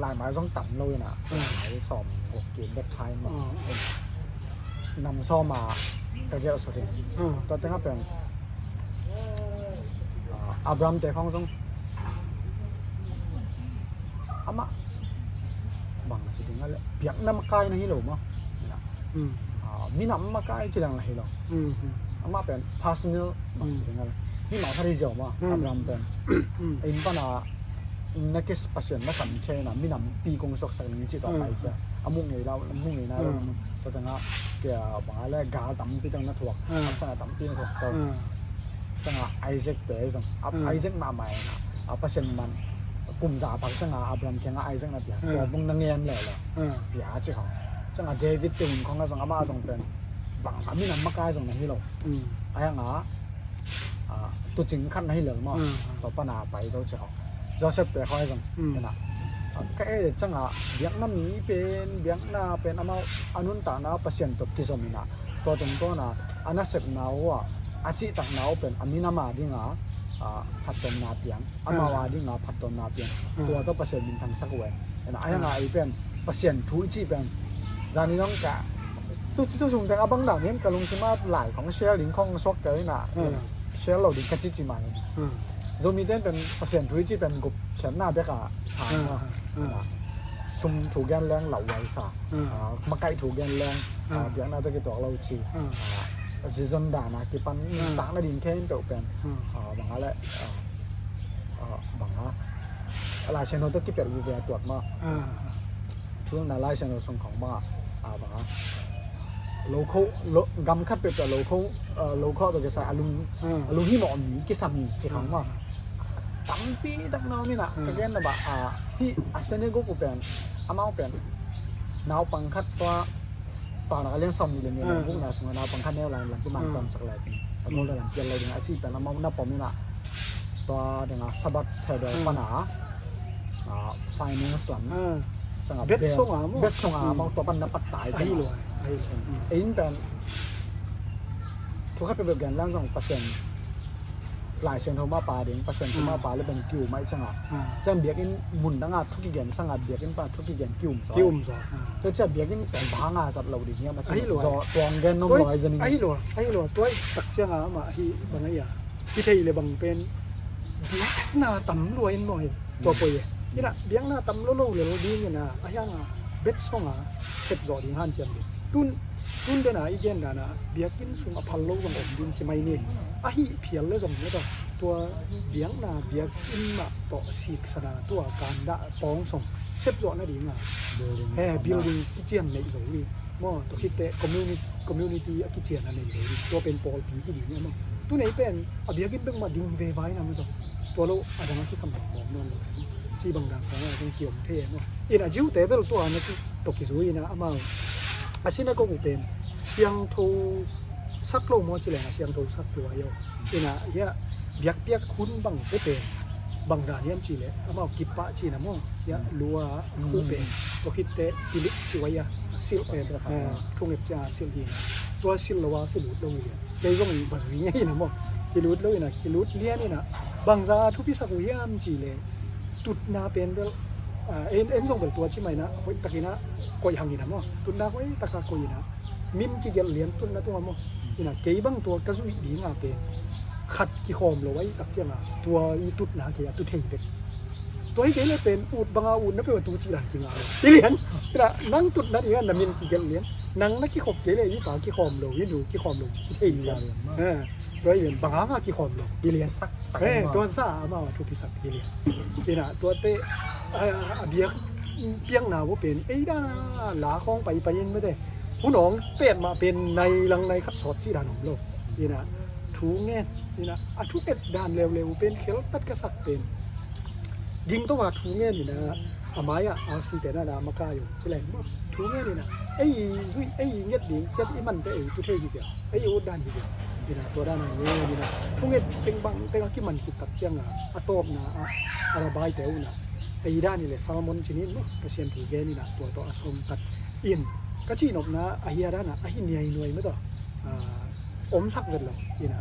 Laimai zong tam lo hi na. Laimai sawm guk kim bek thai mah. Nam sawm a ka gelh suk hi. Tua teng a pen, ah, Abraham te khawng zong amah bang ci ding a le, biakna makai na hi lo maw? Minam makai ci ding la hi lo. Amah pen personal bang ci ding a le, mi mah khat hi ziau maw? Abraham pen inn pana na kis Pasian na sam khe na, minampi kong suaksak ning ci tawh pai kia. A muh ngei lau, a muh ngei na lo. Tua tengah kia bang a le gal tampi teng na thuak, a sana tampi na thuak tau. Tengah Isaac te zong, Isaac mahmah ina, a Pasian man kum za pak tengah Abraham kiangah Isaac na pia. Tua bung na ngen le le pia ci khong. Tengah David te hun khong a zong, amah zong pen bang a minam makai zong na hi lo. A hiang a tucing khat na hi lo maw? Tua pana pai to ci khong. Joseph te khoi zong ina, ka e cangah biakna mi pen, biakna pen amau a nuntakna Pasian tawh kizom ina, tua tungtawna a nasepna uh a, a cihtakna uh pen a minam a dinga phattuamna piang, amau a dinga phattuamna piang. Tua tawh Pasian min thangsak uh e. Ina a hianga ei pen Pasian thu i cih pen zani zong ka tu tu sung teng a bang dan hian ka lungsima lai khong share ding khong suak ka ina share lo ding ka cici mah. Zomi ten pen Pasian thu i cih pen gup khiatna bek a sa sum thu gen leng lauhuai sa, makai thu gen leng biakna tawh kituak lo ci. Zizon dana kipan takna ding khe in peuh pen bang a le bang a Laisiangtho tawh kipelh vive a tuat mah. Thulna Laisiangtho sung khong mah bang a lo kho, gam khat peuhpeuh lo kho, lo kho tawh kisai a lung, a lung himawh mi kisam hi ci khong mah. Tampi tak na om ina ka gen na bah, hih a synagogue uh pen, amau pen naupang khat tua, Paunak a lian sawm nih le nih le vukna sungah naupang khat neu lai lampi man tawmsak lai cing, a gol lam pial lai ding a ci pen amau na pom ina. Tua dinga Sabbath thebel pana finance lam cangah bet song a maw? Bet song a maw, tua pan na pat tai cing. Ahi lo, ahi lo. Ei in pen thu khat peuhpeuh gen lang zong Pasian Laisiangtho mah pa ding, Pasian thu mah pa le pen kiu mai cangah. Cang biakinn mun dangah thu kigen sangah biakinn pa thu kigen kium zaw. Kium zaw. Tua ciah biakinn pen banga zat lo ding hiam a ci. Ahi lo. Zaw tuang gen nom lo ai zaning. Ahi lo, ahi lo. Tua i tak ciangah amah hi bang ahi a. Hi thei le bang pen biakna tam lua in maw hi. Tua poi e. Ina biakna tam lo lo le lo ding ina a hianga bet songa sep zawh ding hanciam ding. Tun, tun dena i gen dana biakinn sung a phal lo zong om ding ci mai ni. Ahi phial le zong ne tawh tua biakna biakinn mah tawh siksana tua kandah pawng song sep zawh nadinga building kician neih zo ni. Maw, tua khitte community, community a kician a nei lo ding. Tua pen pawlpi hi ding maw. Tu nei pen a biakinn bek mah ding ve vai na maw. Tua lo a dang a kikham bang bawm nawn lo. Ci bang dang khawng a dang kiom thei maw. Ina Jew te bel tua na ki tawh kizui ina amau a synagogue uh pen siangtho sak lo maw ci leng a siangtho sak lo ahi aw. Ina hiah biakpiak hun bang te pen bang dan hiam ci leh amau kippah ci na maw. Hiah lua khu pen tua khitte kilik ci wai a silh pen thungep cia silh hi na. Tua silh lo a kilut lo hi lian. Kei zong va zui ngei na maw. Kilut lo ina, kilut lian ina. Bangza a thupi sak uh hiam ci le tutna pen bel en, en zong bel tua ci mai na hoih takin a koih hang ina maw. Tutna hoih taka koih ina. Min kigelh lian tutna tung a maw. Ina kei bang tua ka zuih dinga pen khat kikhawm lo ai tak cianga tua i tutna kei a tu thei bek. Tua hi kei le pen ut banga ut na peuh a tu cih dan kinga lo. I lian. Ina nang tutna dinga na min kigelh lian. Nang na kikhop kei le i pa kikhawm lo, i nu kikhawm lo, kithei lian. Tua i lian banga nga kikhawm lo. I lian sak. Tua sa amau a thupi sak i lian. Ina tuate a biak piakna vo pen ei dana la khawng paipai in mete. Hun awng pet mah pen nai lang nai khat sawt cih dan om lo. Ina thu ngen, ina a thu nget dan leuleu pen kheltat ka sak pen. Ging to a thu ngen ina a mai-ah a site na da makai uh ci leng maw. Thu ngen ina ei zuih ei nget ding ciat i mante ei tu thei hi cia. Ei ut dan hi cia. Ina tua dan a ngen ina thu nget teng bang teng a kiman khit tak cianga a tawpna a a rabai te uh na. Ei dan i le Salmon cinin maw Pasian thu gen ina tua tawh a sawm kat in ka cihnopna a hia dana a hi niainuai maw tawh. Omsak vet lo ina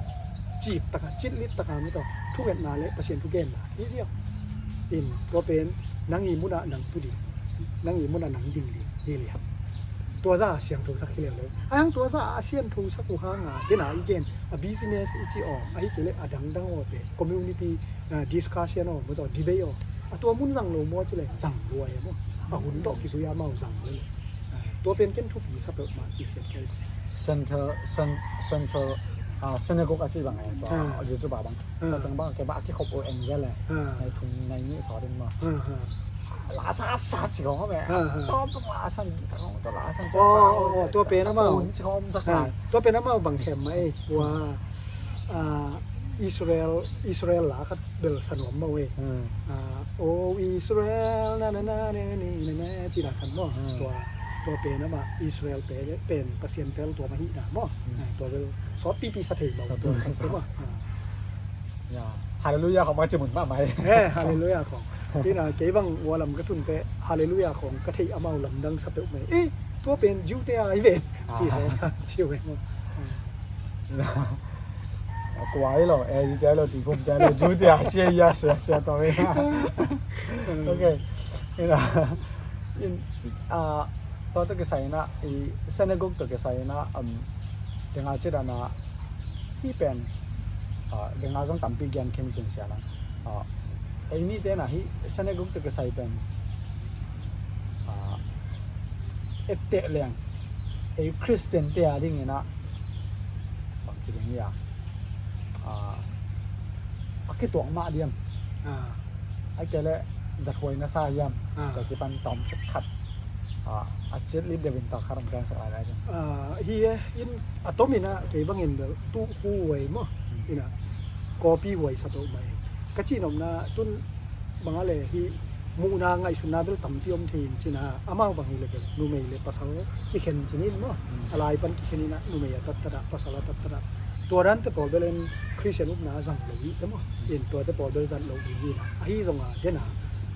cip taka citlit taka maw tawh thungetna le Pasian thu genna hi ziau. In tua pen nang i munah nang tu ding, nang i munah nang ding ding hi lian. Tua zah a siangtho sak hi leuleu. A hang tua zah a siangtho sak uh hang a, den a i gen, a business i ci aw, a hi kei leh a dangdang aw te, community, ah, discussion aw, maw taw, debate aw. A tua mun zang lo maw ci leh, zang lua e maw. A hun tawh kizui a amau zang lua e. Ah, tua pen ken thupi sa peuhmah ci siat kei. Central, cen-, central, ah, synagogue a ci bang e, tua, ah, YouTube a bang. Ah. Tua teng bang, kei bang a kikhop uh eng zel e. Ah. Nai thum nai nih sawt in maw. Ah, ah. La sa sa ci khong me. Ah, ah. Tawm tung la sa, tawm tung la sa. Oh, oh, oh, tua pen amau. Tun ci khong sak lai. Tua pen amau bang khem mai. Wa, ah, Israel, Israel la khat bel sa nuam mau e. Hmm. Ah, oh Israel, na na na na na na na, ci na khan maw. Hmm. Tua, tua pen amah Israel pen, pen Pasian tel tua mah hi na maw. Hmm. Ah, tua bel sawt pipi sa thei mau. Sawt pipi sa thei mau. Ah. Ya, Hallelujah khong mah ci mun mah mai. Eh, Hallelujah khong. Tina, kei bang ua lam ka tun teh, Hallelujah khong ka theih amau lamdang sa peuh mai. Eh, tua pen Judea hi ve. Ci, ah, khong, ci ve. Kua hi lo, eh, Judea lo, ti kum tia lo, Judea, ci ya, sia, sia, tua ve. Ok. Ina, in, ah, tua tawh kisai ina, i synagogue tawh kisai ina, um, denga ci dana, hi pen, ah, denga zong tampi gen khin cin sia na. Ah, ei mi tena hi synagogue tawh kisai pen, ah, etteh leng, ei Christian te a ding ina, bang ci ding ia, ah, a kituak mah diam. Ah. Ai kei leh zathuai na sa hiam. Ah. Sa kipan tawm cik khat. Ah, a ciat lit deuh in tak khat om kan sak lai lai cin. Ah, hi e, in a tom ina kei bangin bel tu hu huai maw. Hmm. Ina, copy huai sa to mai. Ka ci nopna tun bang a le hi muhna ngaihsutna bel tampi om thei in cina, amau bang hi le bel numei le pasal kikhen cinin maw. Hmm. A lai pan kikhen ina numei a tattat a, pasal a tattat a. Tua dan te pawl bel en Christian upna a zang lo hi te maw. In tua te pawl bel zat lo hi ina. Ahi zong a, den a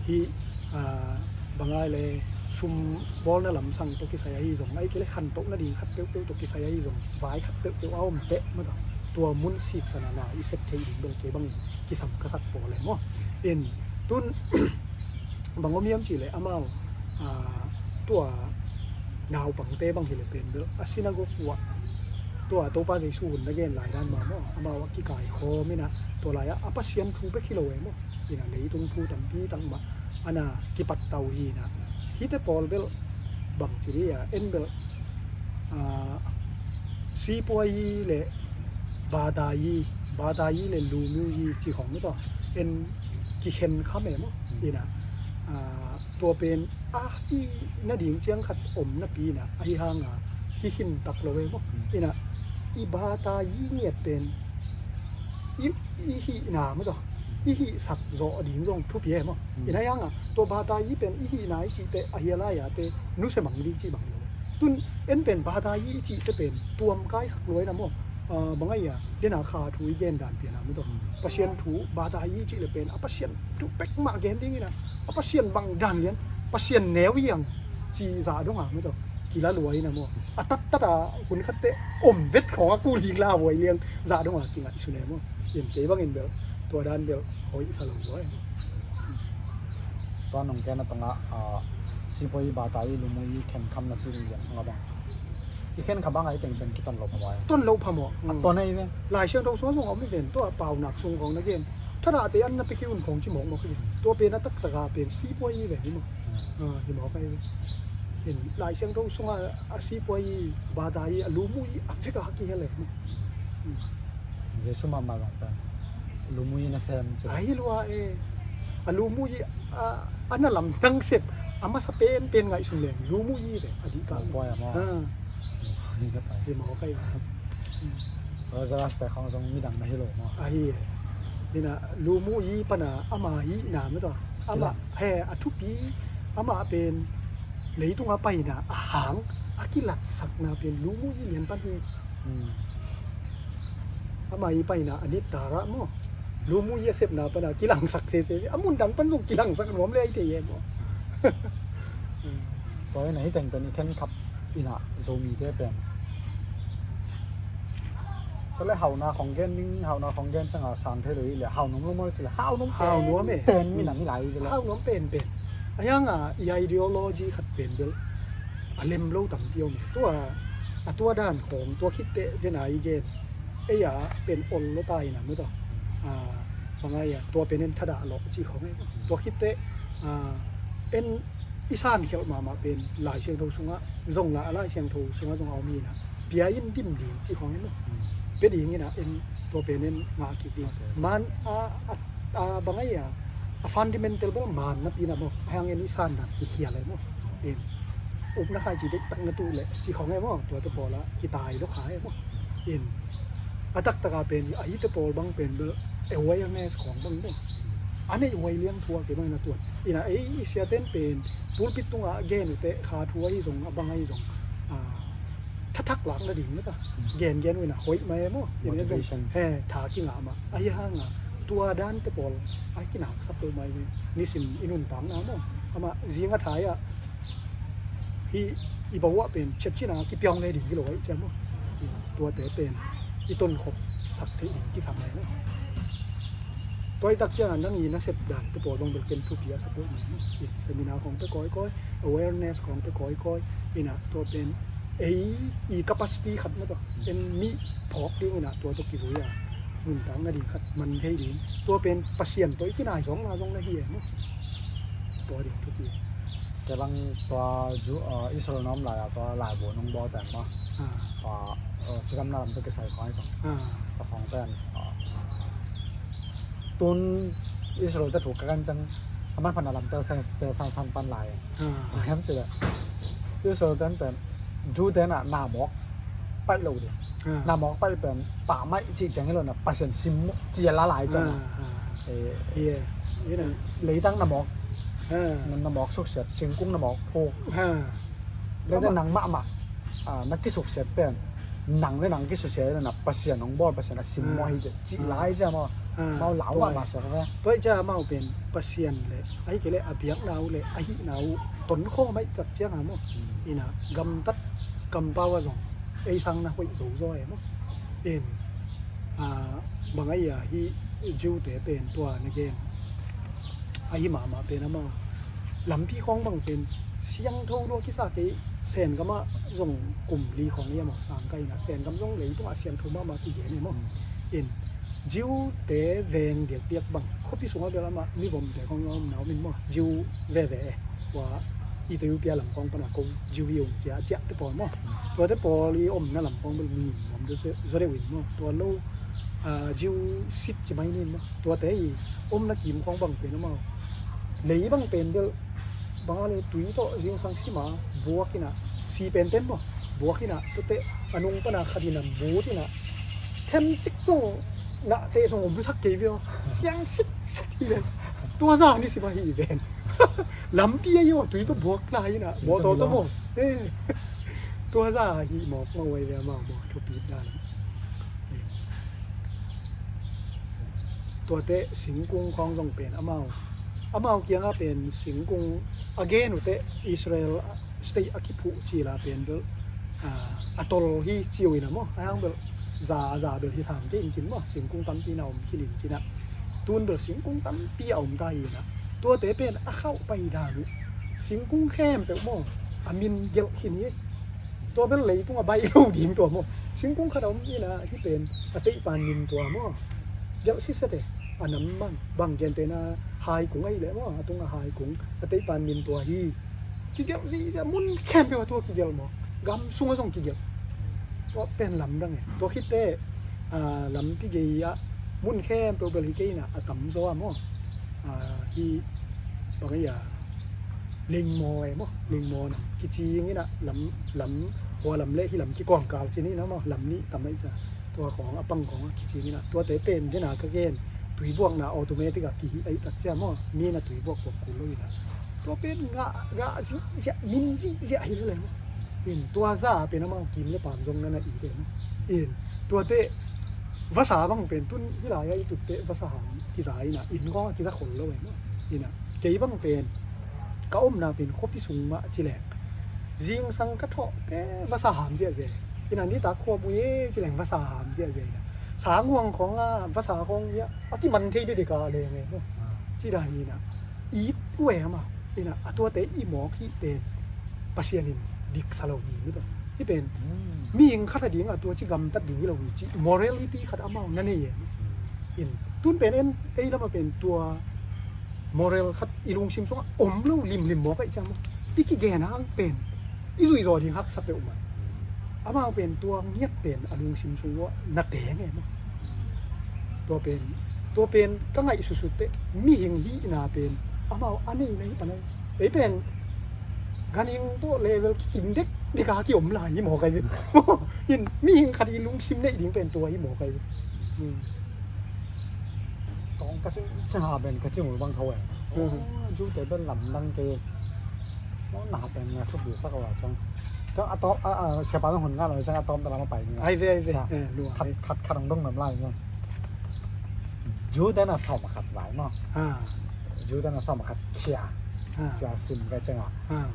hi, ah, bang a le sum bawlna lamsang tawh kisai ahi zong, ai kei le khantohna ding khat peuhpeuh tawh kisai ahi zong, vai khat peuhpeuh a om teh maw ta. Tua mun siksan a na i sep thei ding bel kei bangin kisam ka sak pawl e maw. In tun bang om hiam cih leh amau, ah, tua naupangte bang hi leh pen bel a synagogue uah tua Topa Jesu hun na gen lai dan mah maw, amau a kikaikhawm ina tua lai-ah a Pasian thu bek hi lo e maw. Ina leitung thu tampi tak mah ana kipattau hi ina. Hite pawl bel bang ci dih a, en bel, ah, sipuai le batai, batai le lumuyi ci khong ni tawh en kikhen kham e maw. Ina, ah, tua pen a hih nading ciang khat om napi ina, ahi hanga hih khin tak lo e maw. Ina, i batai ngiat pen i, i hihna maw tawh, i hihsak zawh ding zong thupi e maw. Ina, ahi hanga tua batai pen i hihna i cihte ahi a lai-a te nusia mang ding cih bang hi lo. Tun en pen batai i cihte pen tuam kaisak lua ina maw. Ah, bang ahi a, dena kha thu i gen dan pian a maw tawh. Pasian thu batai i cih le pen a Pasian thu pek mah gen ding ina, a Pasian bang dan lian, Pasian neu i ang ci zah dong a maw tawh. Kila lua ina maw. A tattat a hun khat teh om vet khong a kul hing la huai liang zah dong a kingaihsun e maw. In kei bangin bel tua dan bel hoih sa lo lua e. Tua nong ken a tongah, ah, sipuai batai lumuyi khen kham na ci ding lian sung a bang. I khen kha bang a i teng pen kiton lo phamawh e. Ton lo phamawh. A ton ahi ve. Lai Siangtho sung zong a om hi ven, tua paunak sung khong na gen. Thadah te an na pia ki un khong ci mawkmawk hi ven. Tua pen a taktak a pen sipuai hi ven hi maw. Hmm. Ah, hi mawk ahi ve. Pen Lai Siangtho sung a, a sipuai batai a lumuyi a vek a kihel e maw. Hmm. Jesu mahmah zong pen lumuyi nasem ci. Ahi lua e. A lumuyi a, a na lamdang sep a masa penpen ngaihsun leng lumuyi ve a dih ka. Lumuyi a maw. Ha. Lumuyi na pai. Hi maw kai. Lazarus te khong zong midang na hi lo maw. Ahi e. Ina lumuyi pana ama hihna maw tawh. Ama he a thupi ama pen leitunga paina a hang a kilatsakna pen lumuyi lian pan hi. Hmm. Ama i paina a nit tara maw. Lumuyi a sepna pana kilangsak sese. A mun dang pan zong kilangsak nuam le ahi thei e maw. Tua ina hi teng pen i khen khap ina Zomite pen. Tua le hauna khong gen ding, hauna khong gen cianga sang thei lo i le hau nuam lo maw ci le hau nuam pen. Hau nuam e. Pen mi na mi lai i le. Hau nuam penpen. A hianga i ideology khat pen bel. a lem lo tampi om hi. Tua a tua dan khawng tua khit teh den a i gen ei a pen ol lo ta ina mu tawh. Bang a ia tua pen en thadah lo ci khawng ei tua khit teh en i san khialh mahmah pen Lai Siangtho sungah zong la a Lai Siangtho sungah zong a om hi ina pia in dim ding ci khawng ei mu. Pia ding ina en tua pen en ngah kik ding man a a a bang a ia a fundamental bel man napi na maw a hang en i san dan kikhial ei maw. In upna khai ci deihtak na tuh leh ci khawng ei maw tua te pawl a kitai lo khai ei maw. In a taktak a pen a hi te pawl bang pen bel awareness khawng bang bel a neih huai liang thu a kei bang na tuan ina ei i siaten pen pulpit tungah gen uh teh kha thu ahi zong a bang ahi zong a thathak lak nading na ta gen gen uh ina hoih mai ei maw. Ina zong motivation he tha kingah mah ahi hanga tua dan te pawl a kinaksak lo mai ve. Nisim i nuntakna maw amah zing a thai ah hi i bawah pen chepchina kipiawng le ding hi lo ahi cia maw. Tuate pen i tonkhop sak theih ding kisam le na. Tuaitak ciangah nang i nasep dan te pawl bang bel ken thupi a sak lo mai maw. Seminar khawng te kawikawi awareness khawng te kawikawi ina tua pen ei i capacity khat na tawh en mi phawk ding ina tua tawh kizui a nuntak nading khat man thei ding tua pen Pasian tawh i kinai zawng na zawng na hi e maw. Tua ding thupi. Kei bang tua Ju Israel na om lai a tua laibu nong bawl pen maw. Tua cidamna lam tawh kisai khawng i song tua khawng pen tun Israel te thu ka kan cang a manphatna lam tel san san pan lai. Hiam ci le Israel ten pen Jew ten ah na mawk paih lo ding. Na mawk paih pen pah maih cih ciang hi lo na Pasian sim ci a la lai ciang. Leitang na mawk na mawk suksiat singkung na mawk phuk. Leitang nang mahmah na kisuksiat pen nang le nang kisuksiat na Pasian hong bawl Pasian a sim maw hi cih lai ciang maw. Mau lau mahmah suak a tuai ciang amau pen Pasian le ahi kei le a biakna uh le a hihna uh tonkhawm aih tak ciang a maw. Ina gamtat kampau a zong ei sang na hoih zo zaw e maw. In bang a ia hi Jew te pen tua na gen ahi mahmah pen amau lampi khawng bang pen siangtho lua kisa kei Sengamah zong kum li khawng i amau sang ka ina Sengam zong leitungah siangtho mahmah kigen e maw. In Jew te veng diakdiak bang khuapi sungah bel amah mivomte khawng a om na om in maw Jew veve e. Tua Ethiopia lam khawng pana ko Jew hi ung cia a ciahte pawl maw. Tuate pawl i omna lam khawng bel mihing om zaw deuh in maw tua lo Jew sit ci mai nin maw. Tuate i omna kim khawng bang pen amau lei bang pen bel bang a le tui tawh zingsang sima buak ina si pen ten maw buak ina tuate a nung pana khat ina but ina them cik zong ngah teh zong om sak kei vio siang sit sit hi len tua za ni sima hi ven lampi a yo tui tawh buak na hi na mawtaw tawh maw tua za hi mawk maw wai ve amau maw thupi dan tuate singkung khawng zong pen amau amau kiangah pen singkung a gen uh teh Israel state a kiphuh cila pen bel a tol hi ci uh ina maw a hang bel za a za bel hi sam te in cin maw singkung tampi na om khil in cinah tun bel singkung tampi a om ta hi ina tuate pen a khauh pai dan uh singkung khempeuh maw a min gelh khin hi. Tua bel leitung a baih lo ding tua maw singkung khat a om ina hi pen a teihpan min tua maw. Gelh sisate a nam mang bang gentena hai kung ahi leh maw a tunga hai kung a teihpan min tua hi. Kigelh zihziah mun khempeuh a tua kigelh maw gam sungah zong kigelh. Tua pen lamdang e tua khitte lampi gei ah mun khempeuh bel hi kei ina a tamzaw a maw hi bang ahi a lingmaw e maw lingmaw na kicing ina lam lam hua lam le hi lam kikuangkal cin ina maw lam nih tam ahi ca tua khawng a pang khawng a kicing ina tuate pen dena ka gen tuibuakna automatic a kihih ahi tak cia maw mi na tuibuak buak kul lo ina tua pen ngah ngah zihziah min zihziah hi lo le maw in tua za pen amau kim le pam zong na na i te maw in tuate vasa bang pen tun hi lai a i tutte vasa ham kiza ina in ngawng a kiza khol lo e maw ina kei bang pen ka omna pen khuapi sung mah ci leng zingsang ka thawhte vasa ham ziahziah ina nitak khua mui e ci leng vasa ham ziahziah ina sang huang khawng a vasa khawng ia a kiman thei dede ka leng e maw ci dan ina it uh e amau ina a tuate i mawk hih pen Pasian in diksa lo hi, mi tawh. Hih pen mihing khat a dingah tua ci gamtat ding hi lo hi, ci morality khat amau na nei e. In tun pen en ei lamah pen tua moral khat i lungsim sungah om lo limlim mawk ahih ciang maw, i kigen hang pen i zuih zaw ding haksa peuhmah. Amau pen tua ngiat pen a lungsim sung uah na teng e maw. Tua pen, tua pen ka ngaih susutteh mihing hihna pen amau a neina hi pan ahi. Ei pen ganhing tawh level kikim dekdek a kiom lai hi mawk ahi ve. In mihing khat i lungsim neih ding pen tua hi mawk ahi ve. Tawng ka sim ciang a pen ka cimul bang tho e. Jute pen lamdang kei. Maw na pen na thupi sak a ciang. Ciang a tawm a, a siapa zong hun ngal a ciang a tawm ta lam a pai ni. Ai ve, ai ve. Khat, khat, khat ang dong nam lai ni. Jute na sawm a khat lai maw. Jute na sawm a khat khia. Cia sim ka ciang a.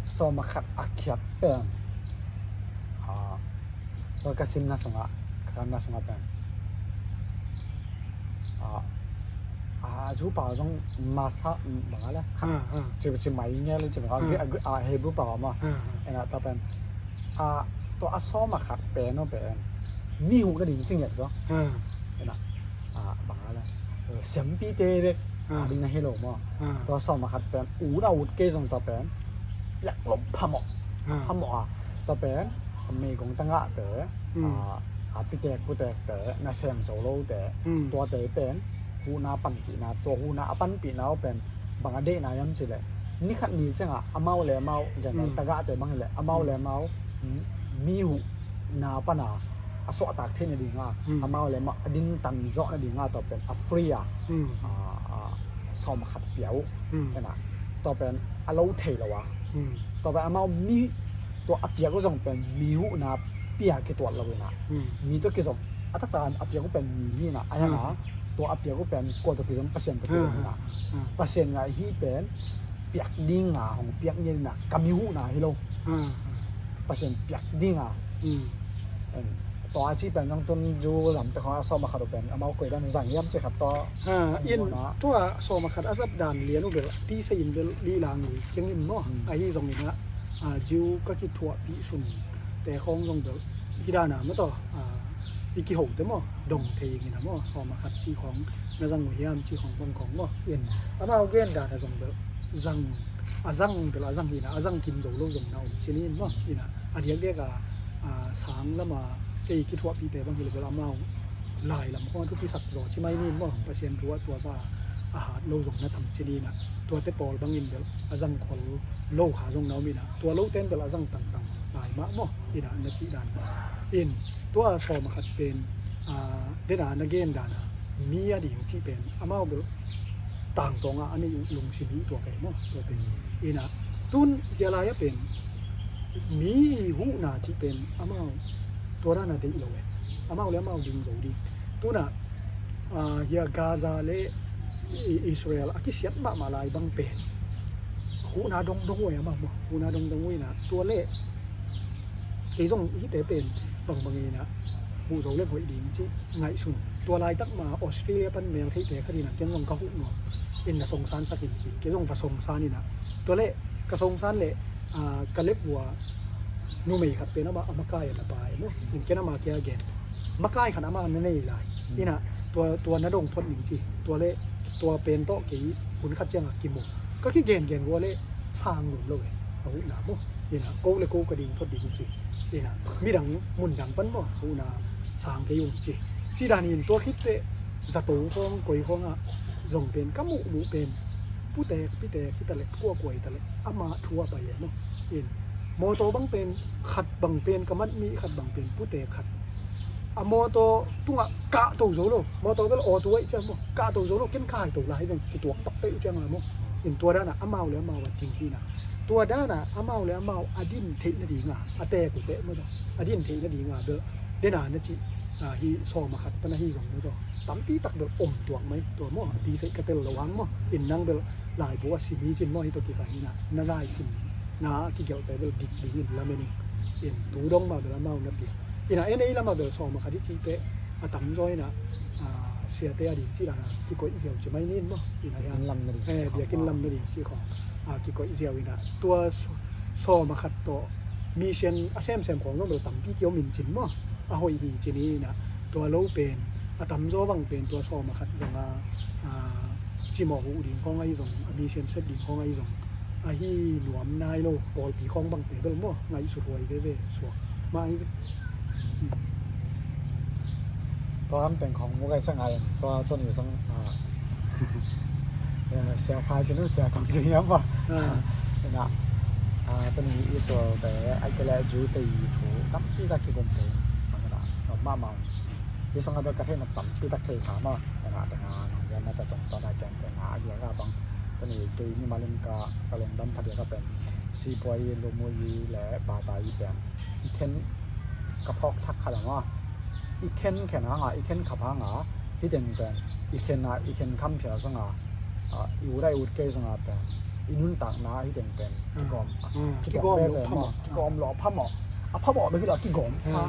Sawm a khat a khiat pen. Tua ka simna sungah, ka kanna sungah pen. A, a, Jew pau zong masa, bang a le, ci, ci mai nge le, ci bang a, a, Hebrew pau a ma. Ena, tua pen. A, tua a sawm a khat pen, no pen. Mi huh na ding ci ngiat zo. Ena, a, bang a le. Siampite bek a ding na hi lo maw. Tua sawm a khat pen, ut a ut kei zong tua pen. Piak lo phamawh. Phamawh a. Tua pen, meigong tagahte, a, a pitek putekte, nasem zo lote, tuate pen, huhna panpihna, tua huhna a panpihna uh pen, bang a deihna hiam cih leh, ni khat ni ciangah, amau le amau, gentehna tagahte bang hileh, amau le amau, mi huhna pana, a suahtak theih nadinga, amau le amau, a dintan zawh nadinga, tua pen, a free a, a, a, sawm khat pia uh, tua pen, a lo thei lo a, tua pen, amau mi, tua a piak uh zong pen mi huhna pia kituat lo inah. Mi tua kizom a taktak a piak uh pen mi hi inah. A hiangah tua a piak uh pen kua tua kizom, Pasian tua kizom inah. Pasian inah hih pen piak dinga hong piak ngiat inah, ka mi huhna hi lo. Pasian piak dinga. Tua a cih pen zong tun Jew lamte khong a sawm a khat uh pen amau koi dan zang hiam cih khat tua. In tua sawm a khat a zat dan lian uh bel tisa in bel lihlang uh kiang in maw. Ahi zong inah, a, Jew ka kithuahpih sunte khawng zong bel hih dana maw tawh, a, i kihote maw, dong thei ing inah maw, sawm a khat cih khawng na zang uh hiam cih khawng bang khawng maw. In amau gen dana zong bel zang, a zang bel a zang hi inah, a zang kim zo lo zong na om ci ni in maw. Inah a diakdiak a, a, sang lama kei kithuahpihte bang hileh bel amau lai lam khawng a thupisak zaw ci mai ni in maw. Pasian thu ah tua za a hat lo zong na tam ci ni inah, tuate pawl bangin bel a zang khol lo kha zong na om inah, tua lote in bel a zang tangtang lai mah maw. Inah na cih dan in tua sawm a khat pen, a, dena na gen dana mi a ding cih pen amau bel tangtawnga a neih uh lungsim hi tua kei maw, tua pen. Inah tun hia lai a pen mi huhna cih pen amau tua dana deih lo e. Amau le amau ding zo ding. Tunah, a, hia Gaza le I-, Israel a kisiat mahmah lai bang pen huhna dongdong uh e amau maw. Huhna dongdong uh inah tua le kei zong hihte pen bangbang inah huh zo le hoih ding cih ngaihsun. Tua laitak ma Australia pan mel theihte khat inah ken zong ka huh nuam in na songsan sak in ci. Kei zong va songsan inah tua le ka songsan le, a, ka lep uh a numei khat pen amah a makai a na pai maw. In ken amah kia gen makai khat amah na nei lai. Inah tua, tua na dong phot ning ci. Tua le tua pen tawh kei hun khat ciangah kimu. Ka kigengen uh a le sang lum lo e. A huhna maw. Inah ko le ko ka ding phot ding ci. Inah midang mundang pan maw, huhna sang kei ung ci. Ci dan in tua khit teh zato khawng koi khawngah zong pen ka muhmuh pen putek pitek hi taleh kuakua hi taleh amah thu a pai e maw. In mawtaw bang pen khat bang pen ka mat mi khat bang pen putek khat a mawtaw tungah kahto zo lo. Mawtaw bel awtu aih ciang maw, kahto zo lo, ken kahto lai veng kituak takte uh ciang a maw. In tua dana amau le amau a ding hina. Tua dana amau le amau a din theih nadinga a teek uh teh maw, a din theih nadinga bel dena na cih, a, hi sawm a khat pana hi zong maw, tua tampi tak bel om tuak mai tua maw. A ti saih ka tel lo hang maw. In nang bel laibu a sim hi cin maw, hi tua kikha hina na laisim na kigelhte bel dik dingin lamen in. In tu dong mah bel amau na piak. Ina en ei lamah bel sawm a khat i cihte a tamzaw ina, a, siate a ding cih dana kikoih ziau ci mai nin maw. Ina biakinn lam na ding, eh, biakinn lam na ding cih khawng, a, kikoih ziau ina tua sawm a khat tawh Mission a semsem khawng zong bel tampi kiom in cin maw? A hoih hi cin hi inah, tua lo pen a tamzaw bang pen tua sawm a khat zong a, a, cimawh uh ding khawng ahi zong, a mission sep ding khawng ahi zong, ahi nuam nai lo pawlpi khawng bangte bel maw, ngaihsut huai veve suak mah hi ve. Tua lam teng khawng mu kai ciang a, tua, tua ni zong, a, sia khai cin uh, sia tam cin hiam maw? Inah, a, tua ni Israel te, ai kei le Jew te i thu tampi tak kigum thei, a, mahmah. Israel a bel ka theihna tampi tak thei kha maw? Inah, teng a nong gen na ta tong tua na gen teng a, a giak a bang, tua ni kei mimal in ka, ka lungdam kha diak a pen, Sipuai i, Lumui i le Bata i pen i khen ka phawk thak kha lam a, i khen khen hang a, i khen khap hang a, hih teng pen i khen a, i khen kham phial zong a, a, i ut a, i ut kei zong a pen i nuntakna hih teng pen kigawm, kigawm veve maw, kigawm lawh phamawh, a phamawh bek hi lo a kigawm kha.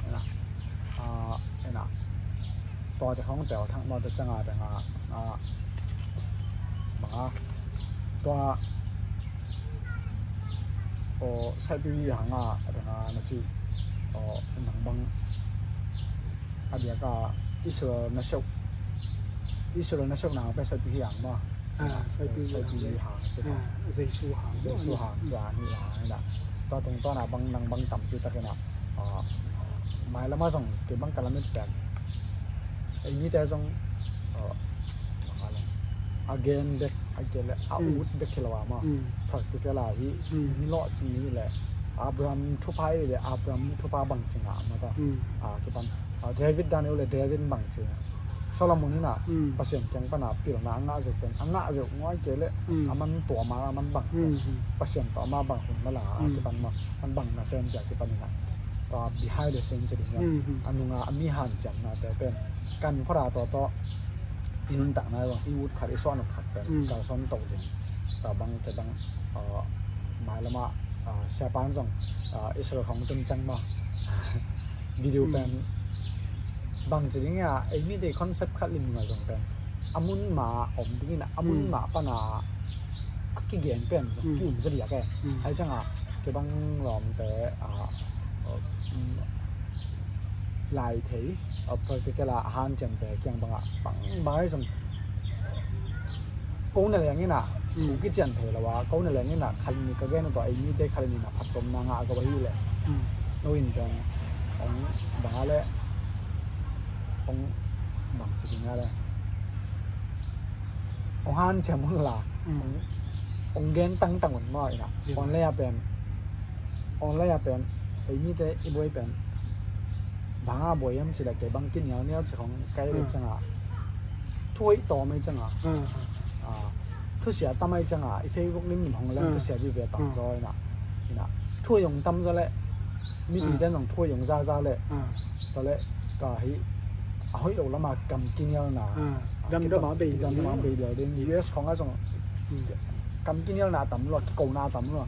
Inah, a, inah, tua te khawng tel thak maw, tua ciang a teng a, a, bang a, tua, aw, Saipi hang a, a dang a na ci, aw, nang bang a diak a Israel na seuh, Israel na seuh nang pen Saipi hang maw? Ah, Saipi hang, Saipi hang ci. Ah, Jesu hang. Jesu hang ci a ni la ni la. Tua tungtawn a bang nang bang tampi tak inah, a, mailam a zong kei bang ka lamet pen ei mite zong, a, a gen bek, a gen le a ut bek hi lo a maw. Practical a hi, mi lawh cing hi le Abraham thupha hi le Abraham thupha bang cing a maw ta. A, kipan, a, David dan hi le David bang cing a. Solomon inah Pasian kiang pan a pilna a ngah zeuh pen a ngah zeuh ngawi kei le a man tuam a, a man bang pen Pasian tawh a man bang hun na la a kipan maw, a man bang na sem ci a kipan inah. Tua behind the scenes ci ding a, a nung a, a mi hanciamnate pen kan khua ra tawh tawh i nuntakna zong i ut khat, i suah nop khat pen kalsuan to ding. Tua bang kei bang, a, mailam a, a, siapan zong, a, Israel khawng tun ciang maw, video pen bang ci ding a, ei mite concept khat lim nung a zong pen a mun ma om ding inah, a mun ma pan a a kigen pen zong ki-um zaw diak e. Ahi ciang a kei bang lawmte, a, lai thei, a, practical a hanciamte kiang bang a bang bang ahi zong ko na leng inah thu kician thei lo a, ko na leng inah khat ni ka gen uh tawh ei mite khat ni na phattuamna ngah zo ahi le. No in pen ong bang a le ong bang ci ding a le ong hanciam un la, ong gen tangtang un maw inah. Online a pen, online a pen ei mite i buai pen bang a buai hiam ci le kei bang kinialnial ci khong kai le ciang a, thuhoih tawm ei ciang a, thusia tam ei ciang a, i Facebook lim min hong leng thusia vive tam zaw inah, inah thuhoih hong tam zaw le mipi ten zong thuhoih hong zaza le, tua le ka hi a hoih lo lam a kam kinialna, damdam a bei, damdam a bei lial ding. U S khong a zong kam kinialna tam lua, kikona tam lua.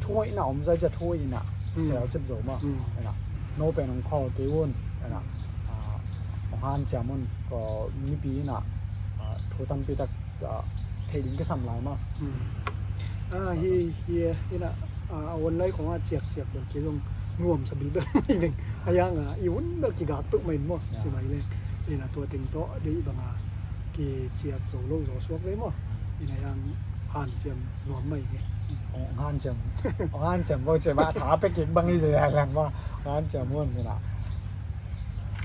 Thuhoihna om zai cia thuhoihna sel cip zo maw. No pen hong khawl kei un, hong hanciam un, ko mipi inah thu tampi tak thei ding kisam lai maw. Hi hi inah a online khong a ciakciak bel kei zong nuamsa bilbel mai veng. A yang a i un bel kigak peuh mai maw. Ci mai le inah tua teng tawh deih bang a kiciak zo lo zaw suak ve maw. Inah yang hanciam nuam mai nge. Ong hanciam, ong hanciam bo cia mah tha pek kik bang i zia leng maw. Ong hanciam un inah.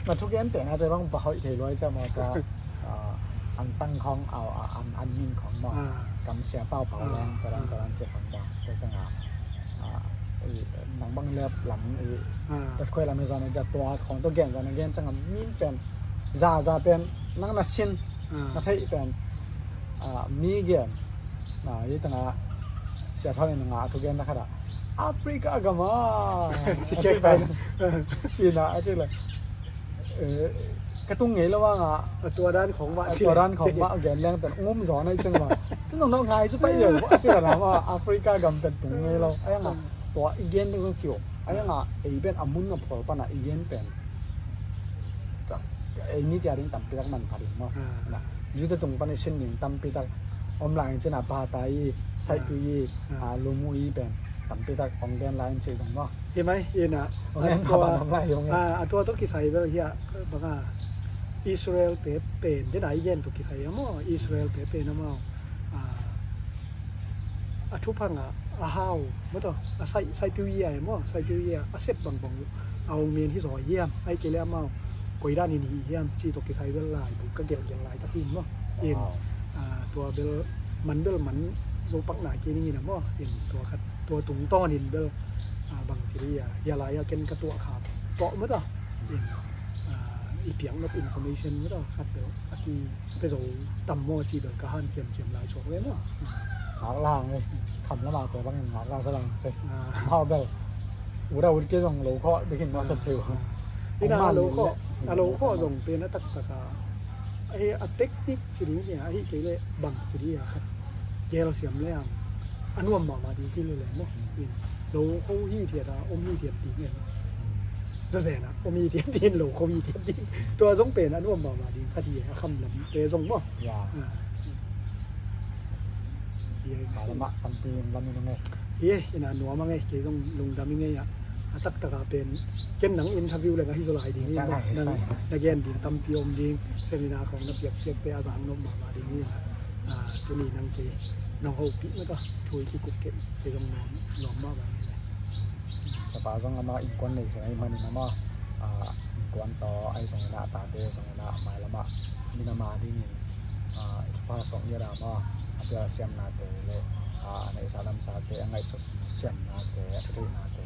Na thugen te na te bang ba hoih thei luai cia maw ta. An tang khong, an, an min khong maw. Kamsia pau pau leng taran taran cia khong maw. Tua ciang a nang bang lep lam i, earthquake lam i zon a cia tua khong tua gen zon a gen ciang a min pen za za pen nang na sin na theih pen mi gen. Hi tang a sia thon in nga a thugen na khat a Africa gam a ci kek pen, ci na a ci le. Ka tung ngei lo vang a, a tua dan khong mah, a tua dan khong mah gen leng pen um zaw na i ceng mah. Nong nong ngai cu pai leu a ci ka lam a Africa gam pen tung ngei lo. A yang a tua i gen ding zong kiu. A yang a ei pen a mun a phual pan a i gen pen ei mi tia ding tampi tak man pha ding maw. Jute tung pan i sin ding tampi tak om lai cin a Bata i, Saipi i, Lumu i pen Tampi tak hong gen lai in cih zong maw? Hi mai, ina. Hong gen a tua, pha ban hong lai hong gen. A, a tua tawh kisai bel hi a, bang a, Israel te pen, den a i gen tawh kisai a maw, Israel te pen a maw. A, a thuphang a, a hau, maw tawh, a sai, sai piu ia e maw, sai piu ia, a sep bangbang, a hong men hi zaw hiam, ai kei le a maw, koi dan in hi hiam, ci tawh kisai bel lai, bu ka gelgel lai tak hi maw. In, a, tua bel, man bel man, zo pak nai kei ning in a maw, in, tua khat, tua tungtawn in bel, a, bang ci di a, hia lai a ken ka tuah kha, tuah maw tawh, in, a, i piak nop information maw tawh, khat bel, a ki, pia zo tam maw ci bel ka hanciam ciam lai suak ve maw. Ngak lang e, kham lam a te bangin ngak lang sa lang ce. Hau bel. Ura ut ke zong lo khawh bikin maw sep thei uh. Ina a lo khawh, a lo khawh zong pen a taktak a. A hi a technique ci ding hi a, a hi kei le bang ci ding hi a khat. Gel siam le ang. A nuam mahmah ding hi le le maw. Lo khawh hi thiat a, om hi thiat ding hi a. Zawzen a om hi thiat ding, lo khawh hi thiat ding. Tua zong pen a nuam mahmah ding khat hi a, a kham lam te zong maw. Lamah tampi lam in a ngei. Hi, ina nuam a ngei, kei zong lungdam i ngei a. A taktak a pen ken nang interview le nga hi zaw lai ding hi maw. Nang na gen ding tampi om ding, seminar khawng na piak piak te a zang nop mahmah ding hi a. A, tuni nang kei nong hopih mah tawh thu i kikup kei, kei zong nuam, nuam mahmah hi le. Sapa zong amah innkuan nei khin ahih manin amah, a, innkuan tawh ahi zongin ah, a tate zongin ah, mailam ah minam a dingin, a, i thupha suak ngiat a maw, a pial siamnate le, a, a neihsa lamsate, a ngaihsut siamnate, a thutheihnate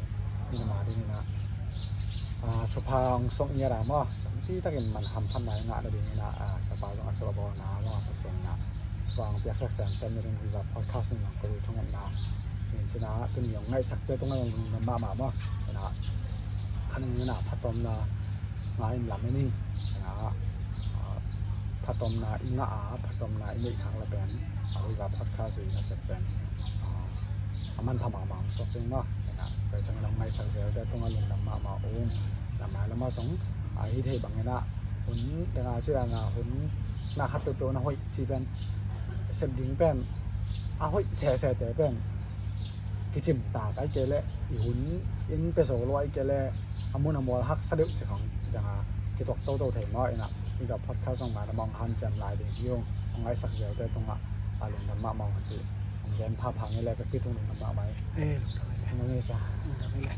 minam a dingin ah, a, thupha hong suak ngiat a maw, tampi takin man hamphatna i ngah nadingin ah, a, sapa zong a sep a bawlna maw, Pasian in ah thupha hong piaksak semsem nading Viva Podcast in hong ko thungetna in cina tuni hong ngaihsakte tungah hong lungdam mahmah maw. Ina khanin ina phatawpna ngah in lamen ing. Ina, a, phatawpna i ngah a, phatawpna i neih khak le pen, a, Viva Podcast i nasep pen, a, a manpha mahmah hong suak ding maw. Ina tua ciangin hong ngaihsak zelte tungah lungdam mahmah ung. Ina mailam ah zong, a, hi thei bangin ah hun dang a ci dang a hun na khat peuhpeuh na hoih ci pen, sep ding pen a hoih sesete pen kicim ta kai kei leh i hun in pia zo lo ai kei leh a mun a mual haksa deuh ci khong dang a kituak toto thei maw. Ina Viva Podcast zong mailam ah hong hanciam lai ding hi ung. Hong ngaihsak zelte tungah a lungdam mahmah ung ci hong gen phapha ngei leh vekpi tung lungdam mahmah hi. Eh, lungdam hi le. Lungdam hi le.